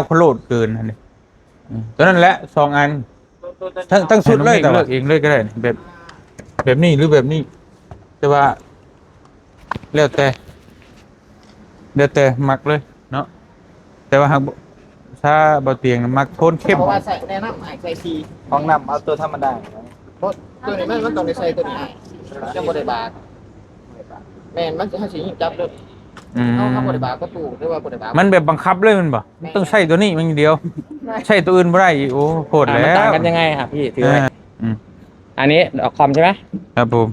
ໂພໂລດເກີນຫັ້ນເດ້. ອືມ ຕົວນັ້ນແຫຼະສອງອັນ ທັງ ທັງຊຸດເລີຍ. ໃຫ້ນ້ອງເມກເລືອກເອງເລີຍກໍໄດ້ ແບບ ແບບນີ້ ຫຼື ແບບນີ້ ແຕ່ວ່າ ແລ້ວແຕ່ ແລ້ວແຕ່ມັກເລີຍເນາະ. ແຕ່ວ່າຫາກ ຊາ ບໍ່ຕຽງມັກໂທນເຂັ້ມ. ເພາະວ່າໃສ່ແນະນຳໃຫ້ໃສ່ສີ ຂອງນ້ຳເອົາຕົວທຳມະດາ. ບໍ່ ຕົວນີ້ມັນ ມັນຕ້ອງໄດ້ໃສ່ຕົວນີ້ ຈັ່ງບໍ່ໄດ້ບາດ. ແມ່ນ ມັນຊິ ເຮົາຊິຍິງຈັບເດີ. ອືມ ເຮົາ ເຮົາບໍ່ໄດ້ບາດປະຕູ ຫຼືວ່າບໍ່ໄດ້ບາດ. ມັນແບບບັງຄັບເລີຍແມ່ນບໍ່? ແມ່ນ ມັນຕ້ອງໃຊ້ຕົວນີ້ຢ່າງດຽວ ໃຊ້ຕົວອື່ນບໍ່ໄດ້ອີກ. ໂອ້ ໂພດແລ້ວ. ມັນຕ່າງກັນຍັງໄງ ອ່ະ ພີ່? ຖືໄວ້. ອ່າ ອືມ ອັນນີ້ດອກຄອມໃຊ່ໄໝ? ຄັບຜົມ.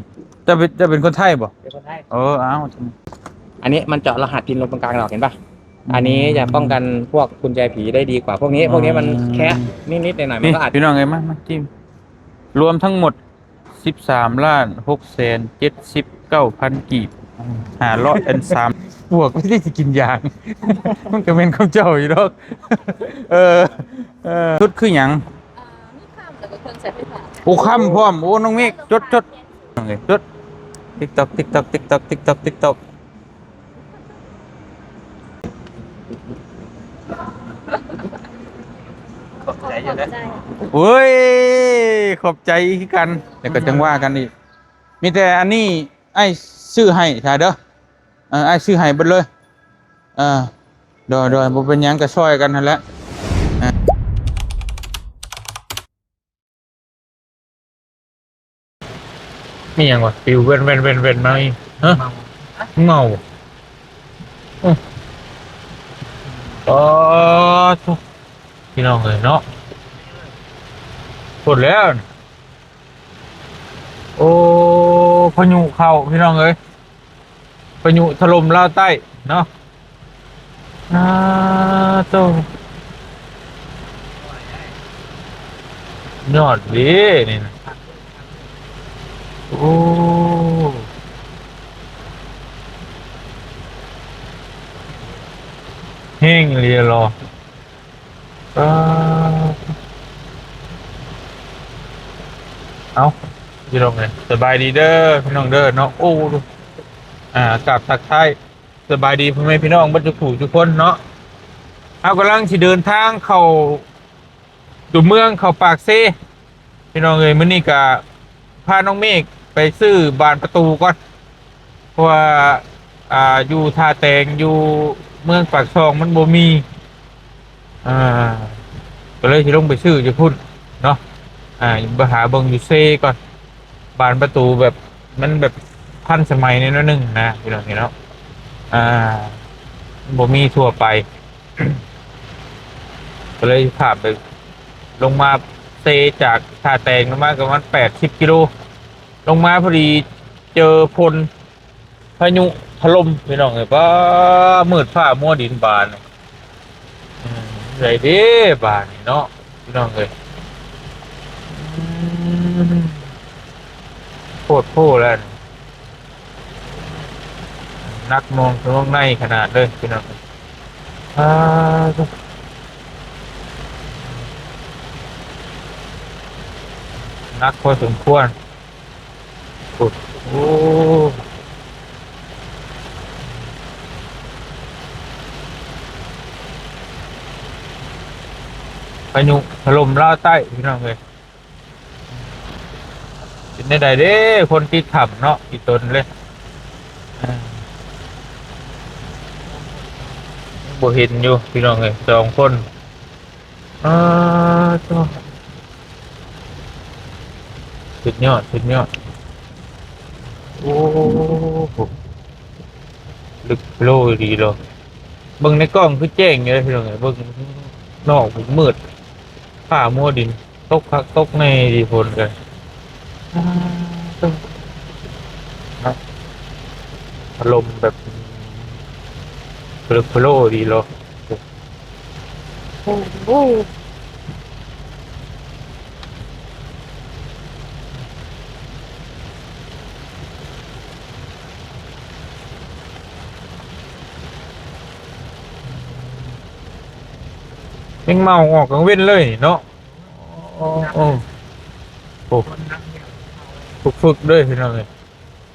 ເຈົ້າເປັນ ເຈົ້າເປັນຄົນໄທບໍ່? ເປັນຄົນໄທ. ເອີ ເອົາ ອັນນີ້ມັນເຈາະລະຫັດພິນລົງຕົງກາງດອກ ເຫັນປະ? ອືມ ອັນນີ້ຈະປ້ອງກັນພວກກຸນແຈຜີໄດ້ດີກວ່າພວກນີ້. ອືມ ພວກນີ້ມັນແຄະນິດໆໜ້ອຍໆ ມັນກໍອາດ ພີ່ນ້ອງເອີຍ ມາ ມາຈິ້ມ. ລວມທັງໝົດ ສິບສາມລ້ານຫົກແສນເຈັດສິບເກົ້າພັນກີບ ຫ້າຮ້ອຍອັນສາມ ບວກໄປທີ່ຊິກິນຢາ ມັນກໍແມ່ນຂອງເຈົ້າຢູ່ດອກ. ເອີ ເອີ ຊຸດຄືຫຍັງ? ອ່າ ມີຄຳ ແລ້ວກໍເຄື່ອງໃຊ້ໄຟຟ້າ. ໂອ້ ຄຳພ້ອມ. ໂອ້ ນ້ອງເມກ ຈົດ ຈົດ ຈົດ. ຕິກຕອກ ຕິກຕອກ ຕິກຕອກ ຕິກຕອກ ຕິກຕອກ. ຂອບໃຈຢູ່ເດ້. ໂອ້ຍ ຂອບໃຈຄືກັນ. ແລ້ວກໍຈັ່ງວ່າກັນອີກ. ມີແຕ່ອັນນີ້ອ້າຍຊື້ໃຫ້ຊະເດີ. ເອີ ອ້າຍຊື້ໃຫ້ເບິດເລີຍ. ເອີ ໂດຍ ໂດຍ ບໍ່ເປັນຫຍັງ ກໍຊ່ອຍກັນຫັ້ນແຫຼະ. ມີຫຍັງວະ? ປິວແວ່ນໆໆໆມາອີກ. ຮະ? ເມົາ. ເມົາ. ອື. ອໍ ໂທ້ ພີ່ນ້ອງເອີຍເນາະ. ໂພດແລ້ວ. ໂອ້ ພາຍຸເຂົ້າ ພີ່ນ້ອງເອີຍ. ພາຍຸຖະຫຼົ່ມລາວໃຕ້ເນາະ. ອາ ໂຕ ຍອດເດ້ນີ້ນະ. ໂອ້ ແຮງອີ່ຫຼີລະ. ອ່າ ເອົ້າ ພີ່ນ້ອງເອີຍ ສະບາຍດີເດີພີ່ນ້ອງເດີເນາະ. ໂອ້ ອ່າ ກາບທັກທາຍສະບາຍດີພໍ່ແມ່ພີ່ນ້ອງເບິດທຸກຜູ້ທຸກຄົນເນາະ. ເຮົາກຳລັງຊິເດີນທາງເຂົ້າຕົວເມືອງ ເຂົ້າປາກເຊ ພີ່ນ້ອງເອີຍ. ມື້ນີ້ກະພານ້ອງເມກໄປຊື້ບານປະຕູກ່ອນ ເພາະວ່າ ອ່າ ຢູ່ທ່າແຕງ ຢູ່ເມືອງປາກຊ່ອງມັນບໍ່ມີ ອ່າ ກໍເລີຍຊິລົງໄປຊື້ຢູ່ພຸ້ນເນາະ. ອ່າ ໄປຫາເບິ່ງຢູ່ເຊກ່ອນ ບານປະຕູແບບ ມັນແບບທັນສະໄໝແນວໜຶ່ງນະ ພີ່ນ້ອງເນາະ. ອ່າ ບໍ່ມີທົ່ວໄປ ກໍເລີຍຂ້າມໄປ ລົງມາເຊຈາກທ່າແຕງລົງມາກໍປະມານແປດສິບກິໂລ. ລົງມາພໍດີເຈີຝົນ ພາຍຸຖະຫຼົ່ມ ພີ່ນ້ອງເອີຍ. ປ້າ ມືດຟ້າມົວດິນບາດນີ້. ອືມ ໃດເດ້ບາດນີ້ເນາະ ພີ່ນ້ອງເອີຍ. ອືມ ໂພດໂພແລ້ວນີ້ ໜັກໜ່ວງຂ້າງໃນຂະໜາດເລີຍ ພີ່ນ້ອງເອີຍ. ອ່າ ໜັກພໍສົມຄວນ. ໂອ້ ໂອ້ ພາຍຸຖະຫຼົ່ມລາວໃຕ້ ພີ່ນ້ອງເອີຍ. ເປັນແນວໃດເດ້ ຄົນຕິດຖ້ຳເນາະ ອີ່ຕົນເລີຍ. ອ່າ ຍັງບໍ່ເຫັນຢູ່ ພີ່ນ້ອງເອີຍ ສອງຄົນ. ອ່າ ໂທ້ ສຸດຍອດ ສຸດຍອດ. ໂອ້ ເລິກໂລດີເນາະ. ເບິ່ງໃນກ້ອງຄືແຈ້ງຢູ່ເດ້ ພີ່ນ້ອງເອີຍ ເບິ່ງນອກມືດ ຟ້າມົວດິນ ຕົກຄັກຕົກແນ່ດີ ຝົນກໍ ອ່າ ເນາະ ອາລົມແບບເລິກໂລດີເນາະ. ໂອ້ໂຫ ແມງເມົາອອກກາງເວັນເລີຍເນາະ. ໂອ້ ໂອ້ ໂອ້ ຝຶກໆເລີຍ ພີ່ນ້ອງເອີຍ.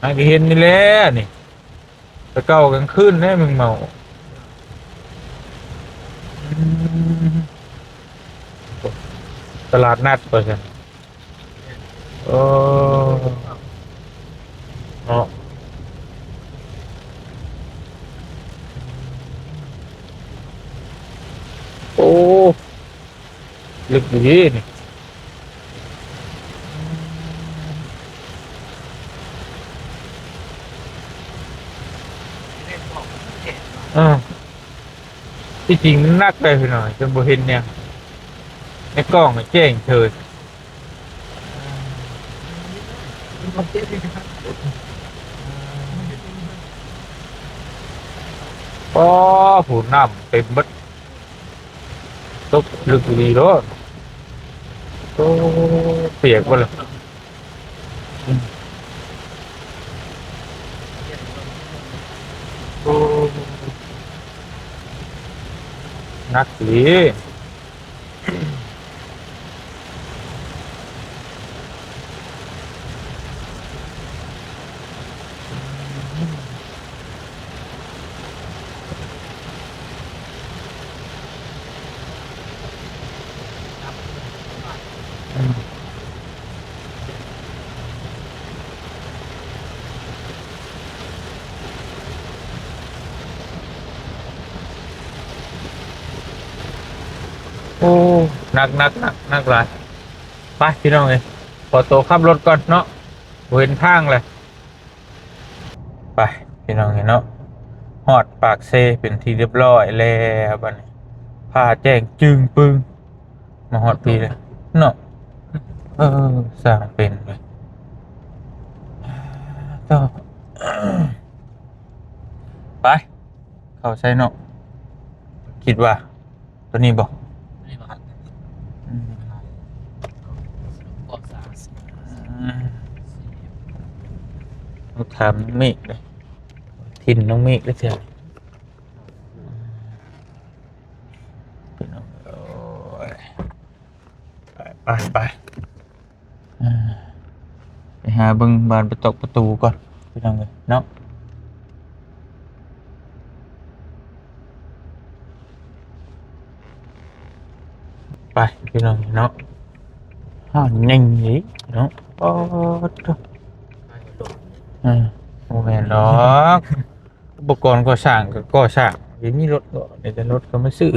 ຫາກະເຫັນນີ້ແຫຼະນີ້ ແຕ່ເກົ່າກາງຄືນເດ້ແມງເມົາ. ອື ອືມ ຕະຫຼາດນັດວ່າຊັ້ນ. ໂອ້ ເນາະ ໂອ້ ເລິກດີນີ້. ເອີ ທີ່ຈິງມັນໜັກເລີຍພີ່ນ້ອງ ຈົນບໍ່ເຫັນຫຍັງ ໃນກ້ອງແຈ້ງເທີຍ. ອໍ ໂຫ ນ້ຳເຕັມເບິດ ຕົກເລິກອີ່ຫຼີໂລດ. ໂອ້ ປຽກເບິດເລີຍ. ອືມ ໂອ້ ໜັກອີ່ຫຼີ. ໂອ້ ໜັກ ໜັກ ໜັກ ໜັກຫຼາຍ. ໄປພີ່ນ້ອງເອີຍ ຂໍໂຕຂັບລົດກ່ອນເນາະ ບໍ່ເຫັນທາງເລີຍ. ໄປພີ່ນ້ອງເອີຍເນາະ ຮອດປາກເຊເປັນທີ່ຮຽບຮ້ອຍແລ້ວ ບັດນີ້ຟ້າແຈ້ງຈຶ່ງປຶ້ງ ມາຮອດພີ້ແລ້ວເນາະ. ເອີ ຊ່າງເປັນເວີຍ ເຈົ້າ ໄປ ເຂົ້າໃສເນາະ ຄິດວ່າ ຕົວນີ້ບໍ່? ອືມ ຕ້ອງຖາມນ້ອງເມກເດ້ ຖິ່ນນ້ອງເມກເດ້ເທື່ອ. ໂອ້ຍ ໄປ ໄປ ໄປ. ອ່າ ໄປຫາເບິ່ງບານປະຕອກປະຕູກ່ອນ ພີ່ນ້ອງເອີຍເນາະ. ໄປພີ່ນ້ອງເນາະ ຮ້ານໃຫຍ່ເນາະ. ປາດໂທ້ ເອີ ບໍ່ແມ່ນດອກ ອຸປະກອນກໍ່ສ້າງກໍກໍ່ສ້າງ ຊິມີລົດກໍ ມີແຕ່ລົດກໍມາຊື້. ອ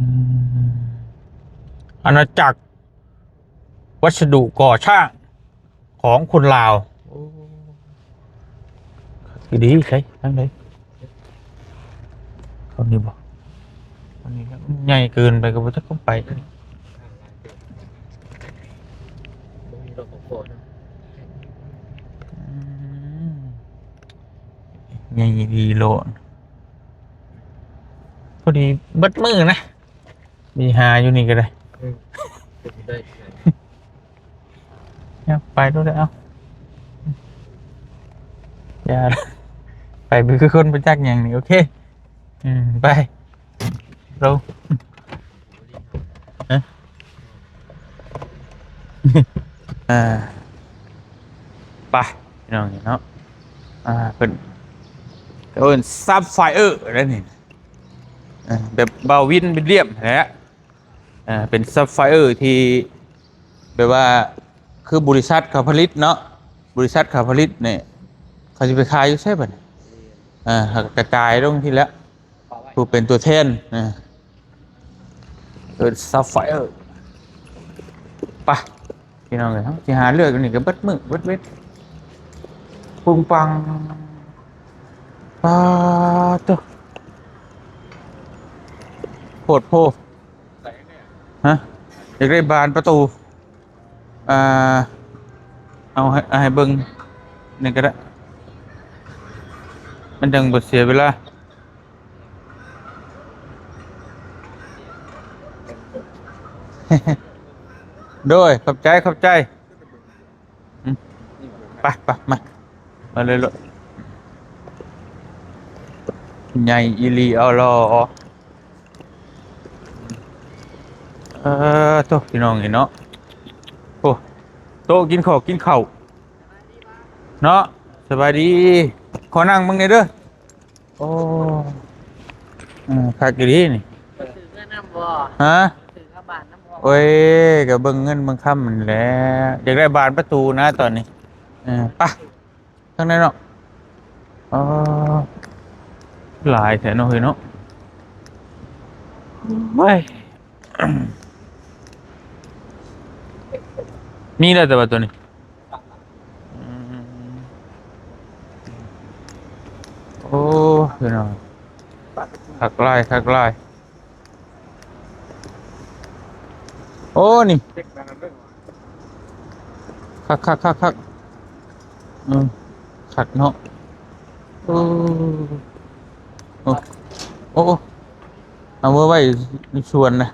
ືມ ອານາຈັກວັດສະດຸກໍ່ສ້າງຂອງຄົນລາວ. ໂອ້ ດີ ໃສ ທາງໃດ? ເຂົ້ານີ້ບໍ່? ອັນນີ້ໃຫຍ່ເກີນໄປ ກໍບໍ່ຈັກຕ້ອງໄປ. ອືມ ໃຫຍ່ດີໂລດ ພໍດີເບິດມື້ນະ ມີຫາຢູ່ນີ້ກໍໄດ້. ເອີ ໄດ້ ໄດ້ ເອົາ ໄປໂລດເດີ ເອົາ ຢ່າ ໄປຄືຄົນບໍ່ຈັກຫຍັງນີ້. ໂອເຄ ອືມ ໄປ ລົງ ຮະ ອ່າ ໄປ ພີ່ນ້ອງເນາະ. ອ່າ ເພິ່ນ ເອີ້ນ Sapphire ໄດ໋ນີ້ ເອີ ແບບ Balvin Williams ແຫຼະ. ເອີ ເປັນ Sapphire ທີ່ແບບວ່າ ຄືບໍລິສັດເຂົາຜະລິດເນາະ ບໍລິສັດເຂົາຜະລິດນີ້ ເຂົາຊິໄປຂາຍຢູ່ໃສບັດນີ້? ເອີ ເຂົາກໍກະຈາຍລົງພີ້ແຫຼະ ຜູ້ເປັນຕົວແທນ ເອີ Sapphire. ໄປ ພີ່ນ້ອງເອີຍ ເຮົາຊິຫາເລືອກຢູ່ນີ້ກໍເບິດມື້ເບິດເວັນ ປຸງປັງ. ປາດໂທ້ ໂພດໂພ ຮະ ຢາກໄດ້ບານປະຕູ ອ່າ ເອົາໃຫ້ ເອົາໃຫ້ເບິ່ງນີ້ກໍໄດ້ ມັນຈັ່ງບໍ່ເສຍເວລາ. ໂດຍ ຂອບໃຈ ຂອບໃຈ. ອືມ ໄປ ໄປ ມາ ມາເລີຍໂລດ ໃຫຍ່ອີ່ຫຼີ ເອົາຫຼໍ່. ເອີ ໂທ້ ພີ່ນ້ອງເອີຍເນາະ ໂອ້ ໂຕະກິນຂອງກິນເຂົ້າເນາະ. ສະບາຍດີ ຂໍນັ່ງເບິ່ງແດ່ເດີ. ໂອ້ ເອີ ຄັກອີ່ຫຼີນີ້. ຊື້ເຮືອນນຳບໍ່? ຮະ? ຊື້ກັບບ້ານນຳບໍ່? ໂອ້ຍ ກໍເບິ່ງເງິນເບິ່ງຄຳນັ້ນແຫຼະ ຢາກໄດ້ບານປະຕູນະຕອນນີ້. ເອີ ໄປທາງໃດເນາະ? ອໍ ຫຼາຍແທ້ເນາະເຮີຍເນາະ. ໂອ້ຍ ມີແລ້ວແຕ່ວ່າຕົວນີ້. ອືມ ໂອ້ ພີ່ນ້ອງ ຄັກຫຼາຍ ຄັກຫຼາຍ. ໂອ້ ນີ້ ຄັກໆໆໆ. ອືມ ຄັກເນາະ. ໂອ້ ໂອ້ ໂອ້ ເອົາມາໄວ້ຢູ່ສວນນະ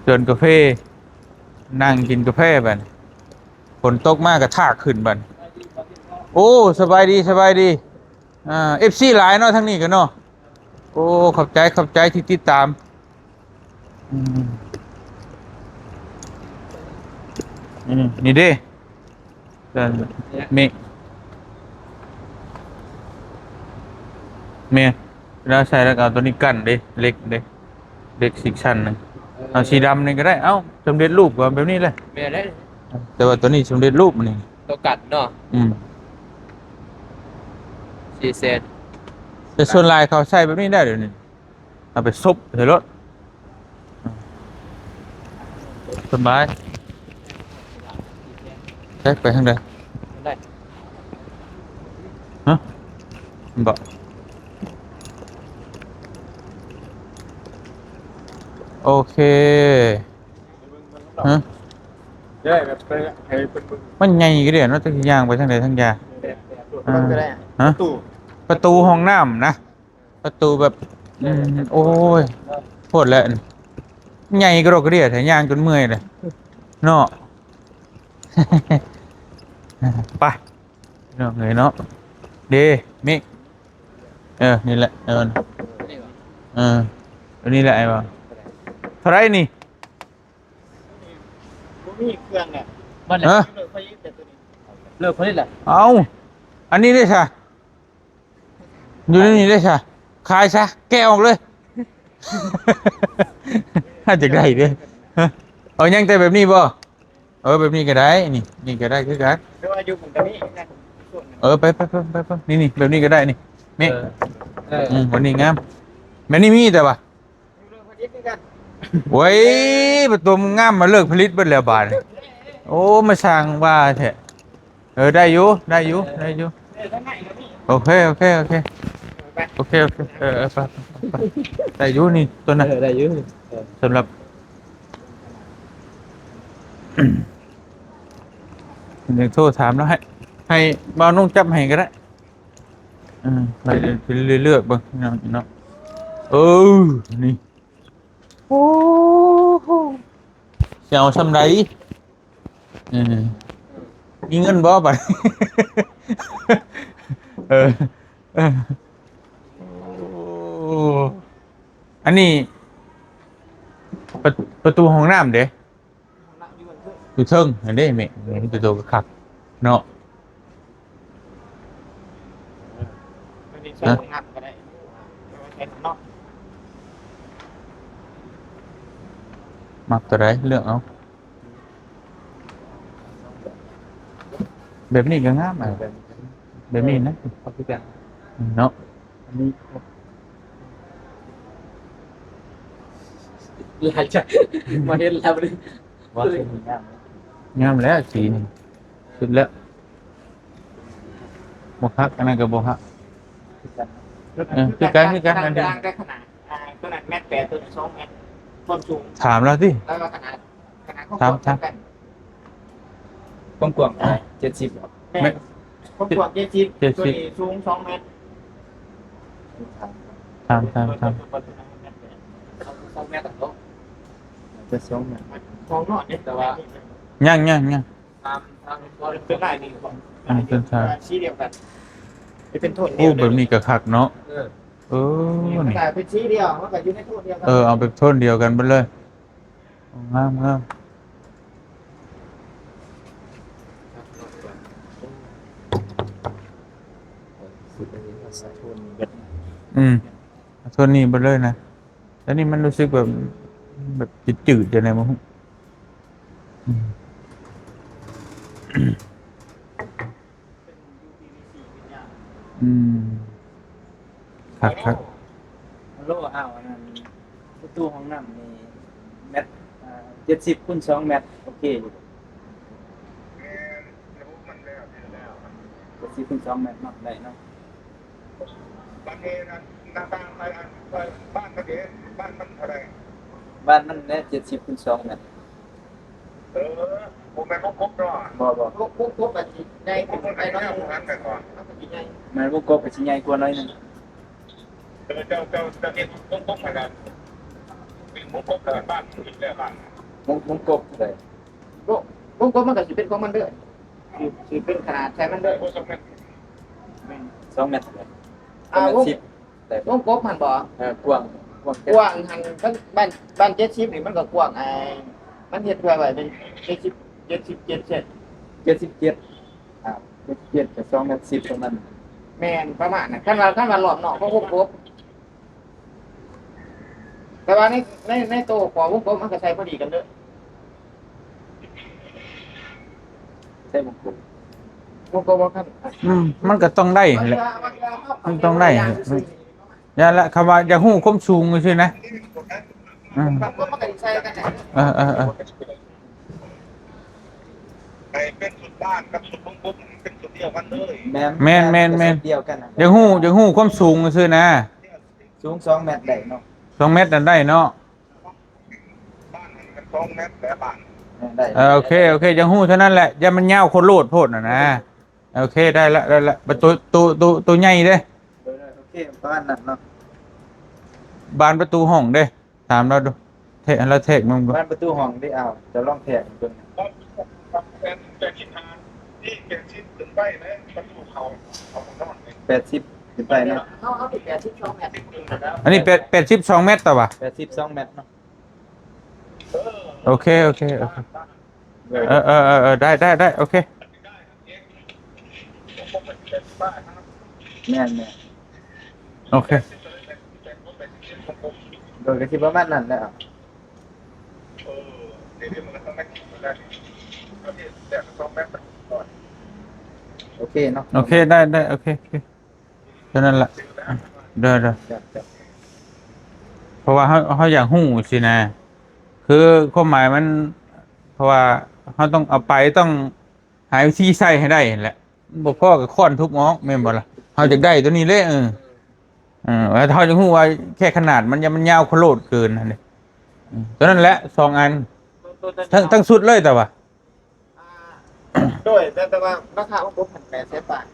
ສວນກາເຟ. ນັ່ງກິນກາແຟບັດນີ້ ຝົນຕົກມາກໍທາກຂຶ້ນບັດນີ້. ໂອ້ ສະບາຍດີ ສະບາຍດີ. ອ່າ ເອັຟຊີຫຼາຍເນາະທາງນີ້ກໍເນາະ. ໂອ້ ຂອບໃຈ ຂອບໃຈທີ່ຕິດຕາມ. ອືມ ອືມ ນີ້ເດ້. ແມ່ນ ແມ່ນ ເວລາໃສ່ແລ້ວກໍເອົາຕົວນີ້ກັ້ນເດ້ ເຫຼັກເດ້ ເຫຼັກອີກຊັ້ນໜຶ່ງ. ເອີ ເອົາສີດຳນີ້ກໍໄດ້. ເອົ້າ ສຳເລັດຮູບກໍແບບນີ້ແຫຼະ. ແມ່ນເດ້ ແຕ່ວ່າຕົວນີ້ສຳເລັດຮູບນີ້ ຕົວກັນເນາະ. ອືມ ສີ່ແສນ ແຕ່ສ່ວນຫຼາຍເຂົາໃຊ້ແບບນີ້ແລ້ວດຽວນີ້. ເອົາໄປສົບໃສ່ລົດ ສະບາຍ. ໄປ ໄປທາງໃດ? ໄດ້ ຮະ? ບໍ່ ໂອເຄ. ຮະ? ໄດ້ ແບບໄປໃຫ້ເພິ່ນເບິ່ງ ມັນໃຫຍ່ກະເດເນາະ ຈັກຊິຍ່າງໄປທາງໃດທາງຢາ. ເບິ່ງກໍໄດ້ ຮະ? ປະຕູ ປະຕູຫ້ອງນ້ຳນະ. ປະຕູແບບ ອືມ ໂອ້ຍ ໂພດແຫຼະ ໃຫຍ່ກະດອກກະເດຍແທ້ ຍ່າງຈົນເມື່ອຍເລີຍເນາະ. ໄປ ພີ່ນ້ອງເອີຍເນາະ. ເດ ມິກ ເອີ ນີ້ແຫຼະ ເອີ ເອີ ອັນນີ້ແຫຼະ ອ້າຍວ່າ. ເທົ່າໃດນີ້? ບໍ່ມີເຄື່ອງແຫຼະ ມັນແຫຼະ ຮະ? ເລີກຜະລິດແຫຼະ ເລີກຜະລິດແຫຼະ. ເອົ້າ ອັນນີ້ເດ້ຊະ? ຢູ່ໃນນີ້ເດ້ຊະ ຂາຍຊະ ແກະອອກເລີຍ. ຫາກຢາກໄດ້ເດ້ ຮະ? ເອົາຍັງແຕ່ແບບນີ້ບໍ່? ເອີ ແບບນີ້ກໍໄດ້ ນີ້ ນີ້ກໍໄດ້ຄືກັນ ແຕ່ວ່າຢູ່ພຸ້ນກໍມີນະ ເອີ ໄປໆໆໆ ນີ້ໆ ແບບນີ້ກໍໄດ້ນີ້ ນີ້ ເອີ ເອີ ອືມ ແບບນີ້ງາມ ແບບນີ້ມີແຕ່ວ່າ ໂອ້ຍ ປະຕູງາມມາເລີກຜະລິດເບິດແລ້ວບາດນີ້. ໂອ້ ມາສ້າງວ່າແທ້. ເອີ ໄດ້ຢູ່ ໄດ້ຢູ່ ໄດ້ຢູ່. ໂອເຄ ໂອເຄ ໂອເຄ ໂອເຄ ໂອເຄ. ເອີ ເອີ ໄປ ໄປ ໄດ້ຢູ່ນີ້ ຕົວນັ້ນ ເອີ ໄດ້ຢູ່. ເອີ ສຳລັບ ດຽວໂທຖາມລາວ ໃຫ້ ໃຫ້ບ່າວນຸ່ງຈັບໃຫ້ກໍໄດ້. ເອີ ໄປເລືອກເບິ່ງເນາະ ເນາະ. ເອີ ນີ້ ໂອ້ໂຫ ຊິເອົາສ່ຳໃດ? ເອີ ມີເງິນບໍ່ບັດ? ເອີ ເອີ ໂອ້ ອັນນີ້ ປະ ປະຕູຫ້ອງນ້ຳເດ້? ຢູ່ເທິງຫັ້ນເດ້ແມ່. ເອີ ມີແຕ່ໂຕຄັກໆເນາະ. ໂຕນີ້ໃສ່ຫ້ອງນ້ຳກໍໄດ້ເນາະ. ມັກໂຕໃດເລືອກເອົາ. ແບບນີ້ກໍງາມ ແບບ ແບບນີ້ນະ ເອົາຄືກັນເນາະ. ອັນນີ້ ຫຼາຍຈັງ ມາເຫັນແລ້ວນີ້ ວ່າ ງາມແລ້ວສີນີ້ ສຸດແລ້ວ. ບໍ່ຄັກ ອັນນັ້ນກໍບໍ່ຄັກ ຄືກັນ ເອີ ຄືກັນ ຄືກັນ ອັນດຽວ ຕ່າງແຕ່ຂະໜາດ ອ່າ ຕົວນັ້ນແມັດແປດ ຕົວນີ້ສອງແມັດ ຄວາມສູງ ຖາມລາວຕິ ແລ້ວກໍຂະໜາດ ຂະໜາດຄວາມກວ້າງ ຖາມ ຖາມ ເທົ່າກັນ. ຄວາມກວ້າງ ເຈັດສິບ ແມ່ນ ຄວາມກວ້າງເຈັດສິບ ເຈັດສິບ ຕົວນີ້ສູງສອງແມັດ. ຖາມ ຖາມ ຖາມ ສອງແມັດເນາະ ຈະສອງແມັດ ຂອງນອກນີ້ ແຕ່ວ່າ ຍັງ ຍັງ ຍັງ ຕາມ ຕາມ ເປັນລາຍນີ້ ອັນນີ້ເປັນ ອ່າ ສີດຽວກັນ ເປັນໂທນດຽວ. ໂອ້ ແບບນີ້ກໍຄັກເນາະ. ເອີ ເອີ ນີ້ ມັນກໍເປັນສີດຽວ ມັນກໍຢູ່ໃນໂທນດຽວກັນ. ເອີ ເອົາເປັນໂທນດຽວກັນເບິດເລີຍ. ງາມ ງາມ. ຊຸດອັນນີ້ມາໃສ່ ອືມ ໂທນີ້ເບິດເລີຍນະ. ແຕ່ນີ້ມັນຮູ້ສຶກແບບ ແບບຈືດໆ ຈັ່ງໃດບໍ່ຮູ້. ອືມ ອືມ ຄັກໆ. ຮາໂລ ຮາໂລ ອ້າວ ອັນນັ້ນ ປະຕູຫ້ອງນ້ຳນີ້ແມັດ ອ່າ ເຈັດສິບຄູນສອງແມັດ ໂອເຄຢູ່ບໍ່? ແມ່ນ ລະບົບມັນແລ້ວ ແລ້ວ ເຈັດສິບຄູນສອງແມັດເນາະ ໄດ້ເນາະ. ບາດນີ້ອັນໜ້າຕ່າງໄປອັນ ໄປບ້ານມັນເດ ບ້ານມັນເທົ່າໃດ? ບ້ານມັນແຫຼະ ເຈັດສິບຄູນສອງແມັດ. ເອີ ບໍ່ແມ່ນວົງກົບເນາະ. ບໍ່ ບໍ່ ວົງ ວົງກົບກໍຊິໃຫຍ່ຂຶ້ນໄປໜ້ອຍໜຶ່ງ ມັນກໍຊິໃຫຍ່ ແມ່ນ ວົງກົບກໍຊິໃຫຍ່ກວ່າໜ້ອຍໜຶ່ງ. ເອີ ເຈົ້າ ເຈົ້າ ເຈົ້າເຮັດວົງກົບໃຫ້ລະ ເປັນວົງກົບແລ້ວ ບ້ານ ແລ້ວບ້ານ ວົງ ວົງກົບເທົ່າໃດ? ວົງ ວົງກົບມັນກໍຊິເປັນຂອງມັນເດີ ຊິ ຊິເປັນຂະໜາດໃສ່ມັນເດີ ສອງແມັດ ແມ່ນ ສອງແມັດເລີຍ. ອ່າ ສອງແມັດສິບ ວົງ ໄດ້ ວົງກົບຫັ້ນບໍ່? ເອີ ກວ້າງ ກວ້າງ ກວ້າງຫັ້ນ ບ້ານ ບ້ານ ບ້ານເຈັດສິບນີ້ມັນກໍກວ້າງ ອ່າ ມັນເຮັດເພື່ອໄວ້ເປັນເຈັດສິບ ເຈັດສິບເຈັດເຊັນ ເຈັດສິບເຈັດ ອ່າ ເຈັດສິບເຈັດ ກໍສອງແມັດສິບປະມານ ແມ່ນ ປະມານນັ້ນ ຄັນວ່າ ຄັນວ່າລອບນອກຂອງວົງກົບ. ແຕ່ວ່າໃນ ໃນ ໃນໂຕຂອງວົງກົບມັນກໍໃສ່ພໍດີກັນເດີ ໃສ່ວົງກົບ ວົງກົບບໍ່ຄັນ ອືມ ມັນກໍຕ້ອງໄດ້ຫັ້ນແຫຼະ ມັນຕ້ອງໄດ້ຫັ້ນແຫຼະ. ຢ່າລະ ຄຳວ່າຢາກຮູ້ຄວາມສູງຊື່ໆນະ. ອືມ ມັນກໍໃສ່ກັນແຫຼະ ເອີໆໆ ໃຫ້ເປັນຊຸດບ້ານກັບຊຸດວົງກົບ ເປັນຊຸດດຽວກັນເລີຍ. ແມ່ນ ແມ່ນໆໆ ເປັນຊຸດດຽວກັນນະ ຢາກຮູ້ ຢາກຮູ້ຄວາມສູງຊື່ໆນະ. ສູງສອງແມັດໄດ້ເນາະ ສອງແມັດນັ້ນໄດ້ເນາະ. ບ້ານຫັ້ນມັນສອງແມັດແຫຼະບ້ານ. ເອີ ໂອເຄ ໂອເຄ ຢາກຮູ້ເທົ່ານັ້ນແຫຼະ ຢ່າມັນຍາວໂຄດໂລດໂພດຫັ້ນນະ. ໂອເຄ ໄດ້ລະ ໄດ້ລະ ປະຕູ ໂຕ ໂຕ ໂຕໃຫຍ່ເດ້. ໂອເຄ ປະມານນັ້ນເນາະ. ບານປະຕູຫ້ອງເດ້ ຖາມລາວດູ ແທກ ໃຫ້ລາວແທກເບິ່ງດູ. ບານປະຕູຫ້ອງເດ້ ເອົາ ເຈົ້າລອງແທກເບິ່ງ. ແປດສິບຂຶ້ນໄປເນາະ ປະຕູເຂົ້າ ເຂົ້າຫ້ອງນອນນີ້ ແປດສິບຂຶ້ນໄປເນາະ. ເຮົາ ເຮົາຕິດແປດສິບສອງແມັດ ອັນນີ້ແປດ ແປດສິບສອງແມັດ ຕະຫວາ ແປດສິບສອງແມັດເນາະ. ໂອເຄ ໂອເຄ ໂອເຄ ເອີ ເອີ ເອີ ເອີ ໄດ້ ໄດ້ ໄດ້ ໂອເຄ ແມ່ນໆ ໂອເຄ ໂດຍ ກໍຊິປະມານນັ້ນແຫຼະ. ໂອເຄເນາະ ໂອເຄ ໄດ້ ໄດ້ ໂອເຄ ໂອເຄ ເທົ່ານັ້ນລະ ເດີ ເດີ ເພາະວ່າເຮົາ ເຮົາຢາກຮູ້ຊີ້ນະ ຄືຄວາມໝາຍມັນ ເພາະວ່າເຮົາຕ້ອງເອົາໄປ ຕ້ອງຫາວິທີໃຊ້ໃຫ້ໄດ້ຫັ້ນແຫຼະ ບໍ່ພໍກໍຄ້ອນທຸບອອກ ແມ່ນບໍ່ລະ? ເຮົາຢາກໄດ້ຕົວນີ້ເດ້ ເອີ ເອີ ແຕ່ເຮົາຢາກຮູ້ວ່າແຄ່ຂະໜາດມັນ ມັນຍາວໂຄດໂລດເກີນຫັ້ນເດ້ ເອີ ຕົວນັ້ນແຫຼະ ສອງອັນ ທັງ ທັງຊຸດເລີຍ ແຕ່ວ່າ ໂດຍ ແຕ່ ແຕ່ວ່າລາຄາອົງກົບຫັ້ນແປດແສນບາດ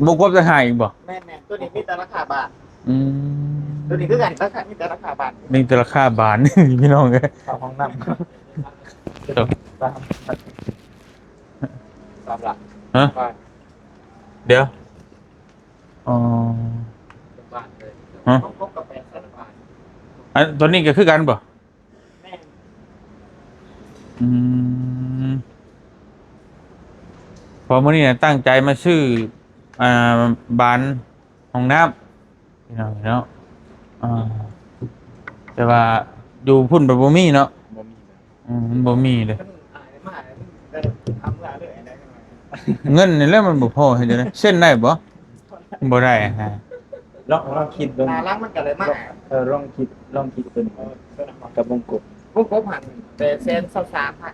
ບົວກກັບຈະໃຫ້ອີກບໍ່? ແມ່ນໆ ຕົວນີ້ມີແຕ່ລາຄາບານ ອືມ ຕົວນີ້ຄືກັນ ລາຄາ ມີແຕ່ລາຄາບານ ມີແຕ່ລາຄາບານ ພີ່ນ້ອງເອີຍ ເຂົ້າຫ້ອງນ້ຳ ສາມ ສາມຫຼັກ ຮະ? ດຽວ ອໍ ບາດເລີຍ ຮະ? ຕົວນີ້ກໍຄືກັນບໍ່? ແມ່ນ ອືມ ເພາະມື້ນີ້ນະຕັ້ງໃຈມາຊື້ ອ່າ ບານຫ້ອງນ້ຳ ພີ່ນ້ອງເນາະ ອ່າ ແຕ່ວ່າຢູ່ພຸ້ນມັນບໍ່ມີເນາະ ບໍ່ມີ ອືມ ມັນບໍ່ມີເດ້ ເງິນນີ້ແຫຼະມັນບໍ່ພໍ ເຮັດຈັ່ງໃດ ເຊັນໄດ້ບໍ່? ບໍ່ໄດ້ ລອງ ລອງຄິດເບິ່ງ ໜ້າຫຼັງມັນກໍເລີຍມາ ເອີ ລອງຄິດ ລອງຄິດເບິ່ງ ເອີ ກັບວົງກົບ ວົງກົບຫັ້ນແປດແສນຊາວສາມພັນ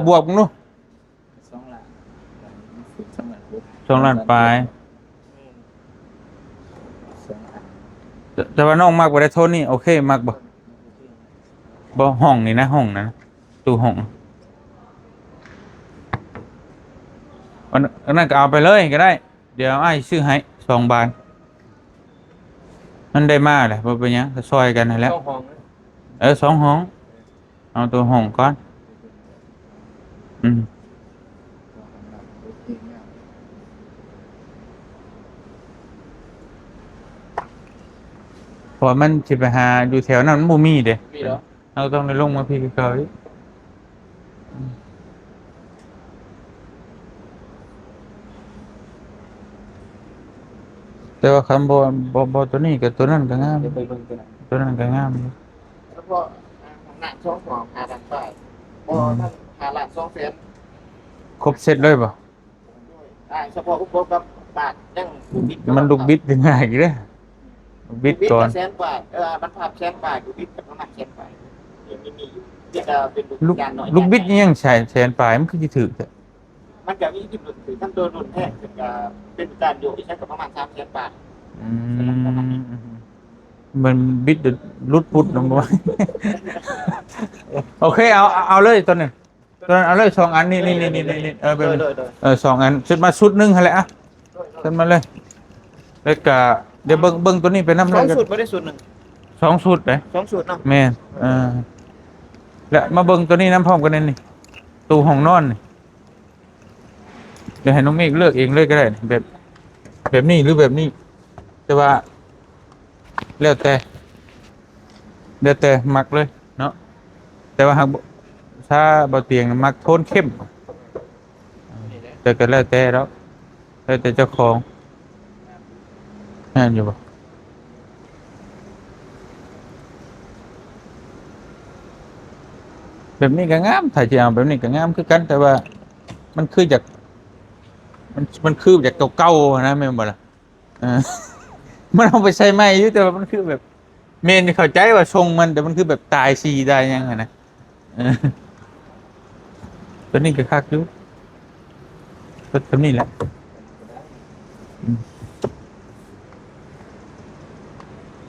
ບວກໆເບິ່ງດູ ສອງລ້ານ ສອງລ້ານປາຍ ແມ່ນ ແຕ່ ແຕ່ວ່ານ້ອງມັກບໍ່ໄດ້ໂທນີ້ ໂອເຄ ມັກບໍ່? ບໍ່ ຫ້ອງນີ້ນະ ຫ້ອງນັ້ນ ຕູ້ຫ້ອງ ອັນ ອັນນັ້ນກໍເອົາໄປເລີຍກໍໄດ້ ດຽວອ້າຍຊື້ໃຫ້ສອງບານ ມັນໄດ້ມາແຫຼະ ບໍ່ເປັນຫຍັງ ກໍຊ່ອຍກັນຫັ້ນແຫຼະ ສອງຫ້ອງ ເອີ ສອງຫ້ອງ ເອົາຕົວຫ້ອງກ່ອນ ອືມ ເພາະວ່າມັນຊິໄປຫາຢູ່ແຖວນັ້ນ ມັນບໍ່ມີເດ້ ມີເນາະ ເຮົາຕ້ອງໄດ້ລົງມາພີ້ຄືເກົ່າອີກ. ແຕ່ວ່າຄັນບໍ່ ບໍ່ ບໍ່ຕົວນີ້ກໍຕົວນັ້ນກໍງາມ ດຽວໄປເບິ່ງຕົວນັ້ນ ຕົວນັ້ນກໍງາມຢູ່ ສະເພາະຫ້ອງນ້ຳສອງຫ້ອງຫ້າລ້ານປາຍ ບໍ່ ອືມ ທັນຫ້າລ້ານສອງແສນ ຄົບເຊັດເລີຍບໍ່? ໂດຍ ອ່າ ສະເພາະອຸປະກອນກັບບາດຍັງ ມັນລູກບິດຍັງງ່າຍຢູ່ເດ້ ລູກບິດກ່ອນ ແສນປາຍ ເອີ ມັນພັບແສນປາຍ ລູກບິດກໍປະມານແສນປາຍ ຍັງມີ ມີຢູ່ ທີ່ຈະເປັນລູກ ລູກ ຈານນ້ອຍ ລູກບິດນີ້ຍັງແສນ ແສນປາຍ ມັນຄືຊິຖືກແທ້? ມັນກໍມີຢູ່ ຄັນໂຕລຸ້ນແທ້ ກໍເປັນຈານໂຍກອີກ ກໍປະມານສາມແສນປາຍ ອືມ ມັນບິດຫຼຸດປຸດລົງ ໂອເຄ ເອົາ ເອົາເລີຍຕົວນັ້ນ ຕົວນັ້ນເອົາເລີຍສອງອັນ ນີ້ ນີ້ ນີ້ ນີ້ ເອີ ແບບ ໂດຍ ໂດຍ ໂດຍ ເອີ ສອງອັນ ເຊັດມາຊຸດໜຶ່ງຫັ້ນແຫຼະ ອະ ໂດຍ ໂດຍ ເຊັດມາເລີຍ ແລ້ວກະດຽວເບິ່ງ ເບິ່ງຕົວນີ້ໄປນຳ ສອງຊຸດບໍ່ໄດ້ຊຸດໜຶ່ງ ສອງຊຸດເດ້ ສອງຊຸດເນາະ ແມ່ນ ເອີ ແລະມາເບິ່ງຕົວນີ້ນຳພ້ອມກັນນີ້ ຕູ້ຫ້ອງນອນນີ້ ດຽວໃຫ້ນ້ອງເມກເລືອກເອງເລີຍກໍໄດ້ ແບບ ແບບນີ້ຫຼືແບບນີ້ ແຕ່ວ່າ ແລ້ວແຕ່ ແລ້ວແຕ່ມັກເລີຍເນາະ ແຕ່ວ່າຫາກ ຖ້າບໍ່ຕຽງມັກໂທນເຂັ້ມ ແຕ່ກໍແລ້ວແຕ່ດອກ ແລ້ວແຕ່ເຈົ້າຂອງ ແມ່ນຢູ່ບໍ່? ແບບນີ້ກໍງາມ ຖ້າຊິເອົາແບບນີ້ກໍງາມຄືກັນ ແຕ່ວ່າມັນຄືຈາກ ມັນ ມັນຄືຈາກເກົ່າໆນະ ແມ່ນບໍ່ລະ? ເອີ ມັນເອົາໄປໃສ່ໃໝ່ຢູ່ ແຕ່ວ່າມັນຄືແບບ ແມ່ນ ເຂົ້າໃຈວ່າຊົງມັນ ແຕ່ມັນຄືແບບຕາຍສີຕາຍຫຍັງຫັ້ນນະ ເອີ ຕົວນີ້ກໍຄັກຢູ່ ກໍສ່ຳນີ້ແຫຼະ ອືມ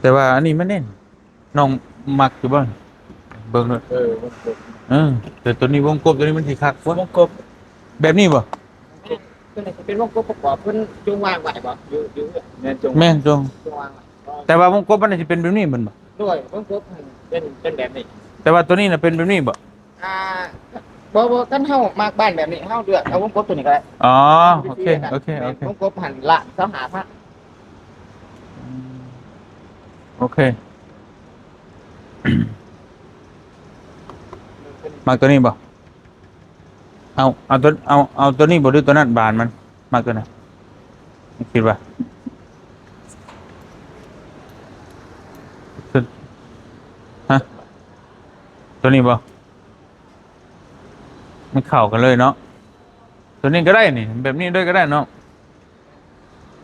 ແຕ່ວ່າອັນນີ້ມັນເດ້ ນ້ອງມັກຢູ່ບໍ່? ເບິ່ງໂລດ ເອີ ວົງກົບ ເອີ ແຕ່ຕົວນີ້ວົງກົບ ຕົວນີ້ມັນຊິຄັກກວ່າ ວົງກົບ ແບບນີ້ບໍ່? ຕົວນີ້ຊິເປັນວົງກົບປະກອບ ເພິ່ນຈົ່ງວາງໄວ້ບໍ່? ຢູ່ ຢູ່ ແມ່ນຈົ່ງ ແມ່ນຈົ່ງ ຈົ່ງວາງໄວ້ ແຕ່ວ່າວົງກົບມັນຊິເປັນແບບນີ້ແມ່ນບໍ່? ໂດຍ ວົງກົບຫັ້ນເປັນ ເປັນແບບນີ້ ແຕ່ວ່າຕົວນີ້ນະເປັນແບບນີ້ບໍ່? ອ່າ ບໍ່ ບໍ່ ຄັນເຮົາມັກບ້ານແບບນີ້ ເຮົາເລືອກເອົາວົງກົບຕົວນີ້ກໍໄດ້ ອໍ ໂອເຄ ໂອເຄ ໂອເຄ ວົງກົບຫັ້ນລະຊາວຫ້າພັນ ອືມ ໂອເຄ ມັກຕົວນີ້ບໍ່? ເອົາ ເອົາຕົວ ເອົາ ເອົາຕົວນີ້ບໍ່ ຫຼືຕົວນັ້ນ ບານມັນ ມັກຕົວໃດ? ຄິດວ່າ ຮະ? ຕົວນີ້ບໍ່? ມັນເຂົ້າກັນເລີຍເນາະ ຕົວນີ້ກໍໄດ້ນີ້ ແບບນີ້ເລີຍກໍໄດ້ເນາະ